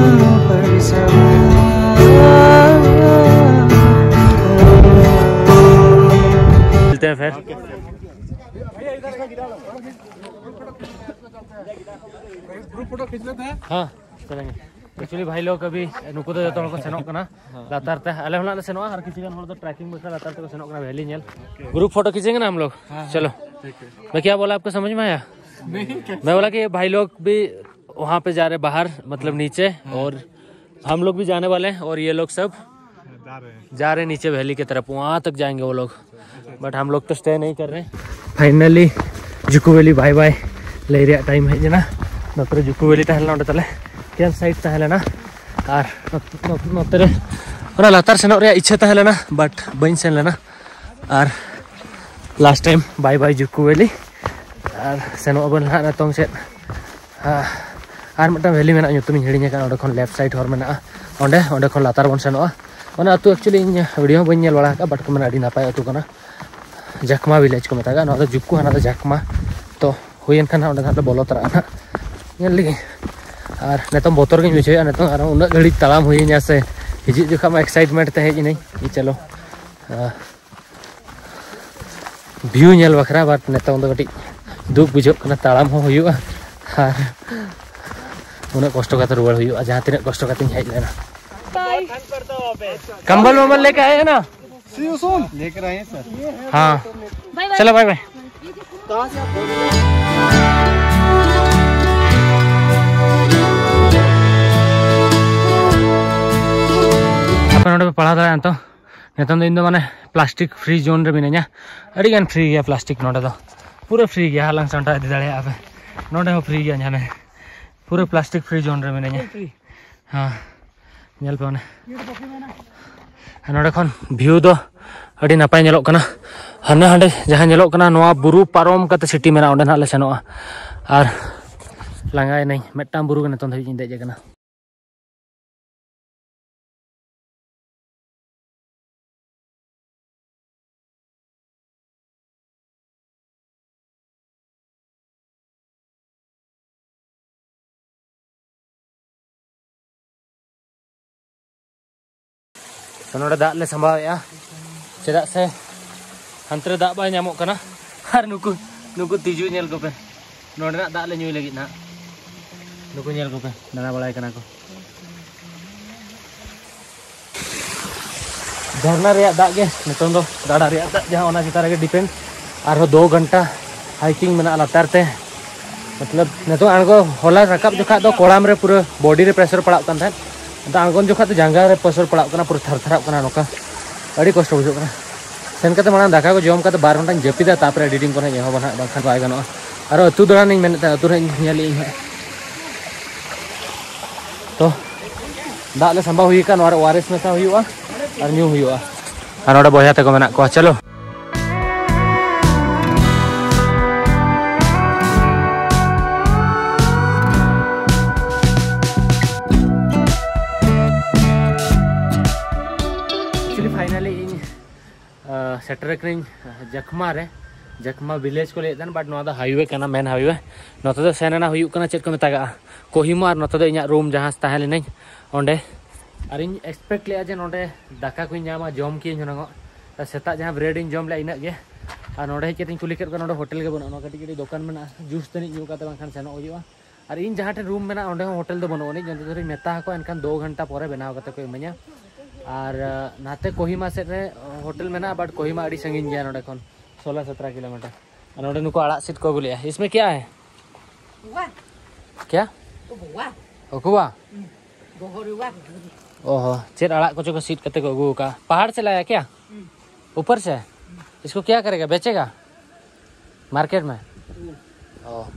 पर सदा। मिलते हैं फिर। ग्रुप फोटो खींच लेते हैं। हाँ, चलेंगे। एक्चुअली भाई लोग अभी ᱱᱩᱠᱩ ᱫᱚ ᱡᱚᱛᱚ ᱦᱚᱲ ᱠᱚ ᱥᱮᱱᱚᱜ ᱠᱟᱱᱟ ᱞᱟᱛᱟᱨ ᱛᱮ᱾ ᱟᱞᱮ ᱦᱚᱸ ᱱᱟᱜ ᱞᱮ ᱥᱮᱱᱚᱜᱼᱟ, ᱟᱨ ᱠᱤᱪᱷᱩ ᱜᱟᱱ ᱦᱚᱲ ᱫᱚ ᱴᱨᱮᱠᱤᱝ ᱵᱟᱠᱷᱨᱟ ᱞᱟᱛᱟᱨ ᱛᱮᱠᱚ ᱥᱮᱱᱚᱜ ᱠᱟᱱᱟ, ᱵᱷᱮᱞᱤ ᱧᱮᱞ᱾ ग्रुप फोटो खींचेंगे ना हम लोग? चलो। मैं क्या बोला, आपको समझ में आया? मैं बोला कि भाई लोग भी वहाँ पे जा रहे बाहर, मतलब नीचे, और हम लोग भी जाने वाले हैं, और ये लोग सब जा रहे हैं नीचे वैली की तरफ, वहाँ तक जाएंगे वो लोग। बट हम लोग तो स्टे नहीं कर रहे हैं। Finally Dzukou valley bye bye ᱞᱟᱹᱭ ᱨᱮᱭᱟᱜ ᱴᱟᱭᱤᱢ ᱦᱮᱡ ᱮᱱᱟ᱾ ᱱᱚᱛᱮ ᱨᱮ ᱡᱩᱠᱩ ᱵᱮᱞᱤ ᱛᱟᱦᱮᱸ ᱞᱮᱱᱟ, ᱚᱸᱰᱮ ᱛᱟᱞᱮ ᱠᱮᱢᱯ ᱥᱟᱭᱤᱴ ᱛᱟᱦᱮᱸ ᱞᱮᱱᱟ᱾ ᱟᱨ ᱱᱚᱛ- ᱱᱚᱛ- ᱱᱚᱛᱮ ᱨᱮ ᱚᱱᱟ ᱞᱟᱛᱟᱨ ᱥᱮᱱᱚᱜ ᱨᱮᱭᱟᱜ ᱤᱪᱪᱷᱟᱹ ᱛᱟᱦᱮᱸ ᱞᱮᱱᱟ, ᱵᱟᱴ ᱵᱟᱹᱧ ᱥᱮᱱ ᱞᱮᱱᱟ᱾ ᱟᱨ ᱞᱟᱥᱴ ᱴᱟᱭᱤᱢ ᱵᱟᱭ ᱵᱟᱭ ᱡᱩᱠᱩ ᱵᱮᱞᱤ᱾ ᱟᱨ ᱥᱮᱱᱚᱜ ᱟᱵᱚᱱ ᱱᱟᱦᱟᱜ ᱱᱤᱛᱚᱝ ᱥᱮᱫ᱾ ᱟᱨ ᱢᱤᱫᱴᱟᱝ ᱵᱷᱮᱞᱤ ᱢᱮᱱᱟᱜᱼᱟ, ᱧᱩᱛᱩᱢᱤᱧ ᱦᱤᱲᱤᱧ ᱟᱠᱟᱫᱼᱟ, ᱚᱸᱰᱮ ᱠᱷᱚᱱ ᱞᱮᱯᱷᱴ ᱥᱟᱭᱤᱰ ᱦᱚᱨ ᱢᱮᱱᱟᱜᱼᱟ, ᱚᱸᱰᱮ ᱚᱸᱰᱮ ᱠᱷᱚᱱ ᱞᱟᱛᱟᱨ ᱵᱚᱱ ᱥᱮᱱᱚᱜᱼᱟ᱾ ᱚᱱᱟ ᱟᱹᱛᱩ ᱮᱠᱪᱩᱭᱮᱞᱤ ᱤᱧ ᱵᱷᱤᱰᱤᱭᱳ ᱦᱚᱸ ᱵᱟᱹᱧ ᱧᱮᱞ ᱵᱟᱲᱟ ᱟᱠᱟᱫᱼᱟ, ᱵᱟᱴ ᱠᱚ ᱢᱮᱱᱟ ᱟᱹᱰᱤ ᱱᱟᱯᱟᱭ ᱟᱹᱛᱩ ᱠᱟᱱᱟ᱾ ᱡᱟᱠᱢᱟ ᱵᱷᱤᱞᱮᱡᱽ ᱠᱚ ᱢᱮᱛᱟᱜᱼᱟ, ᱱᱚᱣᱟ ᱫᱚ ᱡᱩᱠᱠᱩ, ᱦᱟᱱᱟ ᱫᱚ ᱡᱟᱠᱢᱟ᱾ ᱛᱚ ᱦᱩᱭᱮᱱ ᱠᱷᱟᱱ ᱦᱟᱸᱜ ᱚᱸᱰᱮ ᱫᱚ ᱦᱟᱸᱜ ᱞᱮ ᱵᱚᱞᱚ ᱛᱚᱨᱟᱜᱼᱟ ᱦᱟᱸᱜ, ᱧᱮᱞ ᱞᱮᱜᱮ᱾ ᱟᱨ ᱱᱤᱛᱚᱝ ᱵᱚᱛᱚᱨ ᱜᱤᱧ ᱵᱩᱡᱷᱟᱹᱣᱮᱫᱼᱟ, ᱱᱤᱛᱚᱝ ᱟᱨ ᱩᱱᱟᱹᱜ ᱜᱷᱟᱹᱲᱤᱡ ᱛᱟᱲᱟᱢ ᱦᱩᱭᱤᱧᱟ ᱥᱮ, ᱦᱤᱡᱩᱜ ᱡᱚᱠᱷᱟᱜ ᱢᱟ ᱮᱠᱥᱟᱭᱤᱴᱢᱮᱱᱴ ᱛᱮ ᱦᱮᱡ ᱮᱱᱟᱹᱧ ᱡᱮ ᱪᱚᱞᱚ ᱵᱷᱤᱭᱩ ᱧᱮᱞ ᱵᱟᱠᱷᱨᱟ, ᱵᱟᱴ ᱱᱤᱛᱚᱝ ᱫᱚ ᱠᱟᱹᱴᱤᱡ ᱫᱩᱠ ᱵᱩᱡᱷᱟᱹᱜ ᱠᱟᱱᱟ, ᱛᱟᱲᱟᱢ ᱦᱚᱸ ᱦᱩᱭᱩᱜᱼᱟ ᱟᱨ ᱩᱱᱟᱹᱜ ᱠᱚᱥᱴᱚ ᱠᱟᱛᱮ ᱨᱩᱣᱟᱹᱲ ᱦᱩᱭᱩᱜᱼᱟ, ᱡᱟᱦᱟᱸ ᱛᱤᱱᱟᱹᱜ ᱠᱚᱥᱴᱚ ᱠᱟᱛᱮᱧ ᱦᱮᱡ ᱞᱮᱱᱟ᱾ कंबल वंबल लेके आए हैं ना? सी यू सून। लेकर आए हैं सर। हाँ। चलो, बाय बाय। ᱟᱯᱮ ᱱᱚᱰᱮ ᱯᱮ ᱯᱟᱲᱦᱟᱣ ᱫᱟᱲᱮᱭᱟᱜᱼᱟ ᱛᱚ᱾ ᱱᱤᱛᱚᱝ ᱫᱚ ᱤᱧ ᱫᱚ ᱢᱟᱱᱮ ᱯᱞᱟᱥᱴᱤᱠ ᱯᱷᱨᱤ ᱡᱳᱱ ᱨᱮ ᱢᱤᱱᱟᱹᱧᱟ᱾ ᱟᱹᱰᱤ ᱜᱟᱱ ᱯᱷᱨᱤ ᱜᱮᱭᱟ ᱯᱞᱟᱥᱴᱤᱠ ᱱᱚᱰᱮ ᱫᱚ, ᱯᱩᱨᱟᱹ ᱯᱷᱨᱤ ᱜᱮᱭᱟ, ᱦᱟᱞᱟᱝ ᱥᱟᱢᱴᱟᱣ ᱤᱫᱤ ᱫᱟᱲᱮᱭᱟᱜᱼᱟ ᱯᱮ᱾ ᱱᱚᱰᱮ ᱦᱚᱸ ᱯᱷᱨᱤ ᱜᱮᱭᱟ, ᱧᱟᱢᱮ ᱯᱩᱨᱟᱹ ᱯᱞᱟᱥᱴᱤᱠ ᱯᱷᱨᱤ ᱡᱳᱱ ᱨᱮ ᱢᱤᱱᱟᱹᱧᱟ᱾ ᱦᱮᱸ, ᱧᱮᱞ ᱯᱮ ᱚᱱᱮ᱾ ᱟᱨ ᱱᱚᱰᱮ ᱠᱷᱚᱱ ᱵᱷᱤᱭᱩ ᱫᱚ ᱟᱹᱰᱤ ᱱᱟᱯᱟᱭ ᱧᱮᱞᱚᱜ ᱠᱟᱱᱟ᱾ ᱦᱟᱱᱮ ᱦᱟᱸᱰᱮ ᱡᱟᱦᱟᱸ ᱧᱮᱞᱚᱜ ᱠᱟᱱᱟ, ᱱᱚᱣᱟ ᱵᱩᱨᱩ ᱯᱟᱨᱚᱢ ᱠᱟᱛᱮ ᱥᱤᱴᱤ ᱢᱮᱱᱟᱜᱼᱟ, ᱚᱸᱰᱮ ᱱᱟᱦᱟᱜ ᱞᱮ ᱥᱮᱱᱚᱜᱼᱟ᱾ ᱟᱨ ᱞᱟᱸᱜᱟᱭᱮᱱᱟᱹᱧ, ᱢᱤᱫᱴᱟᱝ ᱵᱩᱨᱩ ᱜᱮ ᱱᱤᱛᱚᱝ ᱫᱷᱟᱹᱵᱤᱡ ᱤᱧ ᱫᱮᱡ ᱟᱠᱟᱱᱟ᱾ ᱛᱚ, ᱱᱚᱰᱮ ᱫᱟᱜ ᱞᱮ ᱥᱟᱢᱵᱟᱣᱮᱫᱼᱟ᱾ ᱪᱮᱫᱟᱜ ᱥᱮ ᱦᱟᱱᱛᱮ ᱨᱮ ᱫᱟᱜ ᱵᱟᱭ ᱧᱟᱢᱚᱜ ᱠᱟᱱᱟ᱾ ᱟᱨ ᱱᱩᱠᱩ, ᱱᱩᱠᱩ ᱛᱤᱡᱩ ᱧᱮᱞ ᱠᱚᱯᱮ, ᱱᱚᱰᱮᱱᱟᱜ ᱫᱟᱜ ᱞᱮ ᱧᱩᱭ ᱞᱟᱹᱜᱤᱫ ᱱᱟᱦᱟᱜ᱾ ᱱᱩᱠᱩ ᱧᱮᱞ ᱠᱚᱯᱮ, ᱫᱟᱬᱟ ᱵᱟᱲᱟᱭ ᱠᱟᱱᱟ ᱠᱚ᱾ ᱡᱷᱟᱨᱱᱟ ᱨᱮᱭᱟᱜ ᱫᱟᱜ ᱜᱮ ᱱᱤᱛᱚᱝ ᱫᱚ, ᱜᱟᱰᱟ ᱨᱮᱭᱟᱜ ᱫᱟᱜ ᱡᱟᱦᱟᱸ, ᱚᱱᱟ ᱪᱮᱛᱟᱱ ᱨᱮᱜᱮ ᱰᱤᱯᱮᱱᱰ᱾ ᱟᱨᱦᱚᱸ ᱫᱩ ᱜᱷᱚᱱᱴᱟ ᱦᱟᱭᱠᱤᱝ ᱢᱮᱱᱟᱜᱼᱟ ᱞᱟᱛᱟᱨ ᱛᱮ᱾ ᱢᱚᱛᱞᱚᱵ, ᱱᱤᱛᱚᱜ ᱟᱬᱜᱚ, ᱦᱚᱞᱟ ᱨᱟᱠᱟᱵ ᱡᱚᱠᱷᱟᱜ ᱫᱚ ᱠᱚᱲᱟᱢ ᱨᱮ ᱯᱩᱨᱟᱹ ᱵᱚᱰᱤ ᱨᱮ ᱯᱨᱮᱥᱟᱨ ᱯᱟᱲᱟᱜ ᱠᱟᱱ ᱛᱟᱦᱮᱸᱫ᱾ ᱱᱤᱛᱚᱜ ᱟᱬᱜᱚᱱ ᱡᱚᱠᱷᱟᱜ ᱫᱚ ᱡᱟᱸᱜᱟ ᱨᱮ ᱯᱨᱮᱥᱟᱨ ᱯᱟᱲᱟᱜ ᱠᱟᱱᱟ, ᱯᱩᱨᱟᱹ ᱛᱷᱟᱨ ᱛᱷᱟᱨᱟᱜ ᱠᱟᱱᱟ ᱱᱚᱝᱠᱟ᱾ ᱟᱹᱰᱤ ᱠᱚᱥᱴᱚ ᱵᱩᱡᱷᱟᱹᱜ ᱠᱟᱱᱟ᱾ ᱥᱮᱱ ᱠᱟᱛᱮ ᱢᱟᱲᱟᱝ ᱫᱟᱠᱟ ᱠᱚ ᱡᱚᱢ ᱠᱟᱛᱮ ᱵᱟᱨ ᱜᱷᱚᱱᱴᱟᱧ ᱡᱟᱹᱯᱤᱫᱟ, ᱛᱟᱨᱯᱚᱨᱮ ᱮᱰᱤᱴᱤᱝ ᱠᱚᱨᱮᱧ ᱮᱦᱚᱵᱟ ᱱᱟᱦᱟᱜ, ᱵᱟᱝᱠᱷᱟᱱ ᱵᱟᱭ ᱜᱟᱱᱚᱜᱼᱟ᱾ ᱟᱨᱚ ᱟᱹᱛᱩ ᱫᱟᱬᱟᱱᱤᱧ ᱢᱮᱱᱮᱫ ᱛᱟᱦᱮᱸᱫ, ᱟᱹᱛᱩ ᱨᱮ ᱤᱧ ᱧᱮᱞᱮᱫ ᱟᱹᱧ ᱦᱟᱸᱜ᱾ ᱛᱚ, ᱫᱟᱜ ᱞᱮ ᱥᱟᱢᱵᱟᱣ ᱦᱩᱭ ᱟᱠᱟᱱ, ᱱᱚᱣᱟ ᱨᱮ ᱳ ᱟᱨ ᱮᱥ ᱢᱮᱥᱟ ᱦᱩᱭᱩᱜᱼᱟ ᱟᱨ ᱧᱩ ᱦᱩᱭᱩᱜᱼᱟ᱾ ᱟᱨ ᱱᱚᱰᱮ ᱵᱚᱭᱦᱟ ᱛᱟᱠᱚ ᱢᱮᱱᱟᱜ ᱠᱚᱣᱟ, ᱪᱚᱞᱚ᱾ Actually, finally ᱤᱧ, ᱟᱸ, ᱥᱮᱴᱮᱨ ᱟᱠᱟᱱᱟᱹᱧ ᱡᱟᱠᱷᱢᱟ ᱨᱮ᱾ ᱡᱟᱠᱷᱢᱟ ᱵᱷᱤᱞᱮᱡᱽ ᱠᱚ ᱞᱟᱹᱭᱮᱫ ᱛᱟᱦᱮᱱ, but ᱱᱚᱣᱟ ᱫᱚ ᱦᱟᱭᱣᱮ ᱠᱟᱱᱟ, ᱢᱮᱱ ᱦᱟᱭᱣᱮ᱾ ᱱᱚᱛᱮ ᱫᱚ ᱥᱮᱱ ᱨᱮᱱᱟᱜ ᱦᱩᱭᱩᱜ ᱠᱟᱱᱟ, ᱪᱮᱫ ᱠᱚ ᱢᱮᱛᱟᱜᱟᱜᱼᱟ, ᱠᱳᱦᱤᱢᱟ, ᱟᱨ ᱱᱚᱛᱮ ᱫᱚ ᱤᱧᱟᱹᱜ ᱨᱩᱢ ᱡᱟᱦᱟᱸ ᱛᱟᱦᱮᱸ ᱞᱤᱱᱟᱹᱧ ᱚᱸᱰᱮ᱾ ᱟᱨᱤᱧ ᱮᱠᱥᱯᱮᱠᱴ ᱞᱮᱫᱼᱟ ᱡᱮ ᱱᱚᱸᱰᱮ ᱫᱟᱠᱟ ᱠᱚᱧ ᱧᱟᱢᱟ, ᱡᱚᱢ ᱠᱤᱭᱟᱹᱧ ᱦᱩᱱᱟᱹᱝᱚᱜ᱾ ᱟᱨ ᱥᱮᱛᱟᱜ ᱡᱟᱦᱟᱸ ᱵᱨᱮᱰ ᱤᱧ ᱡᱚᱢ ᱞᱮᱫᱼᱟ, ᱤᱱᱟᱹᱜ ᱜᱮ᱾ ᱟᱨ ᱱᱚᱸᱰᱮ ᱦᱮᱡ ᱠᱟᱛᱮᱧ ᱠᱩᱞᱤ ᱠᱮᱫ ᱠᱚᱣᱟ, ᱱᱚᱸᱰᱮ ᱦᱳᱴᱮᱞ ᱜᱮ ᱵᱟᱹᱱᱩᱜᱼᱟ᱾ ᱱᱚᱣᱟ ᱠᱟᱹᱴᱤᱡ ᱠᱟᱹᱴᱤᱡ ᱫᱚᱠᱟᱱ ᱢᱮᱱᱟᱜᱼᱟ, ᱡᱩᱥ ᱛᱟᱹᱱᱤᱡ ᱧᱩ ᱠᱟᱛᱮ ᱵᱟᱝᱠᱷᱟᱱ ᱥᱮᱱᱚᱜ ᱦᱩᱭᱩᱜᱼᱟ᱾ ᱟᱨ ᱤᱧ ᱡᱟᱦᱟᱸ ᱴᱷᱮᱱ ᱨᱩᱢ ᱢᱮᱱᱟᱜᱼᱟ, ᱚᱸᱰᱮ ᱦᱚᱸ ᱦᱳᱴᱮᱞ ᱫᱚ ᱵᱟᱹᱱᱩᱜ ᱟᱹᱱᱤᱡ᱾ ᱡᱚᱛᱚ ᱫᱷᱟᱹᱨᱤᱡ ᱢᱮᱛᱟ ᱟᱠᱚᱣᱟ, ᱮᱱᱠᱷᱟᱱ ᱫᱩ ᱜᱷᱚᱱᱴᱟ ᱯᱚᱨᱮ ᱵᱮᱱᱟᱣ ᱠᱟᱛᱮ ᱠᱚ ᱤᱢᱟᱹᱧᱟ᱾ ᱟᱨ, ᱟᱸ, ᱱᱟᱛᱮ ᱠᱳᱦᱤᱢᱟ ᱥᱮᱫ ᱨᱮ ᱦᱳᱴᱮᱞ ᱢᱮᱱᱟᱜᱼᱟ, but ᱠᱳᱦᱤᱢᱟ ᱟᱹᱰᱤ ᱥᱟᱺᱜᱤᱧ ᱜᱮᱭᱟ ᱱᱚᱸᱰᱮ ᱠᱷᱚᱱ, ᱥᱳᱞᱳ ᱥᱚᱛᱨᱚ ᱠᱤᱞᱳᱢᱤᱴᱟᱨ᱾ ᱟᱨ ᱱᱚᱸᱰᱮ ᱱᱩᱠᱩ ᱟᱲᱟᱜ ᱥᱤᱫ ᱠᱚ ᱟᱹᱜᱩ ᱞᱮᱜᱼᱟ᱾ ᱤᱥᱢᱮ ᱠᱭᱟ ᱦᱮ? ᱦᱩᱣᱟ᱾ ᱠᱭᱟ? ᱦᱩᱣᱟ᱾ ᱦᱩᱣᱟ? ᱦᱩᱸ᱾ ᱜᱚᱦᱚᱨ ᱦᱩᱣᱟ᱾ ᱚ ᱦᱚ, ᱪᱮᱫ ᱟᱲᱟᱜ ᱠᱚᱪᱚ ᱠᱚ ᱥᱤᱫ ᱠᱟᱛᱮ ᱠᱚ ᱟᱹᱜᱩ ᱟᱠᱟᱫᱼᱟ᱾ ᱯᱟᱦᱟᱲ ᱥᱮ ᱞᱟᱭᱟ ᱠᱭᱟ? ᱦᱩᱸ᱾ ऊपर से? इसको क्या करेगा, बेचेगा? मार्केट में? ᱚ,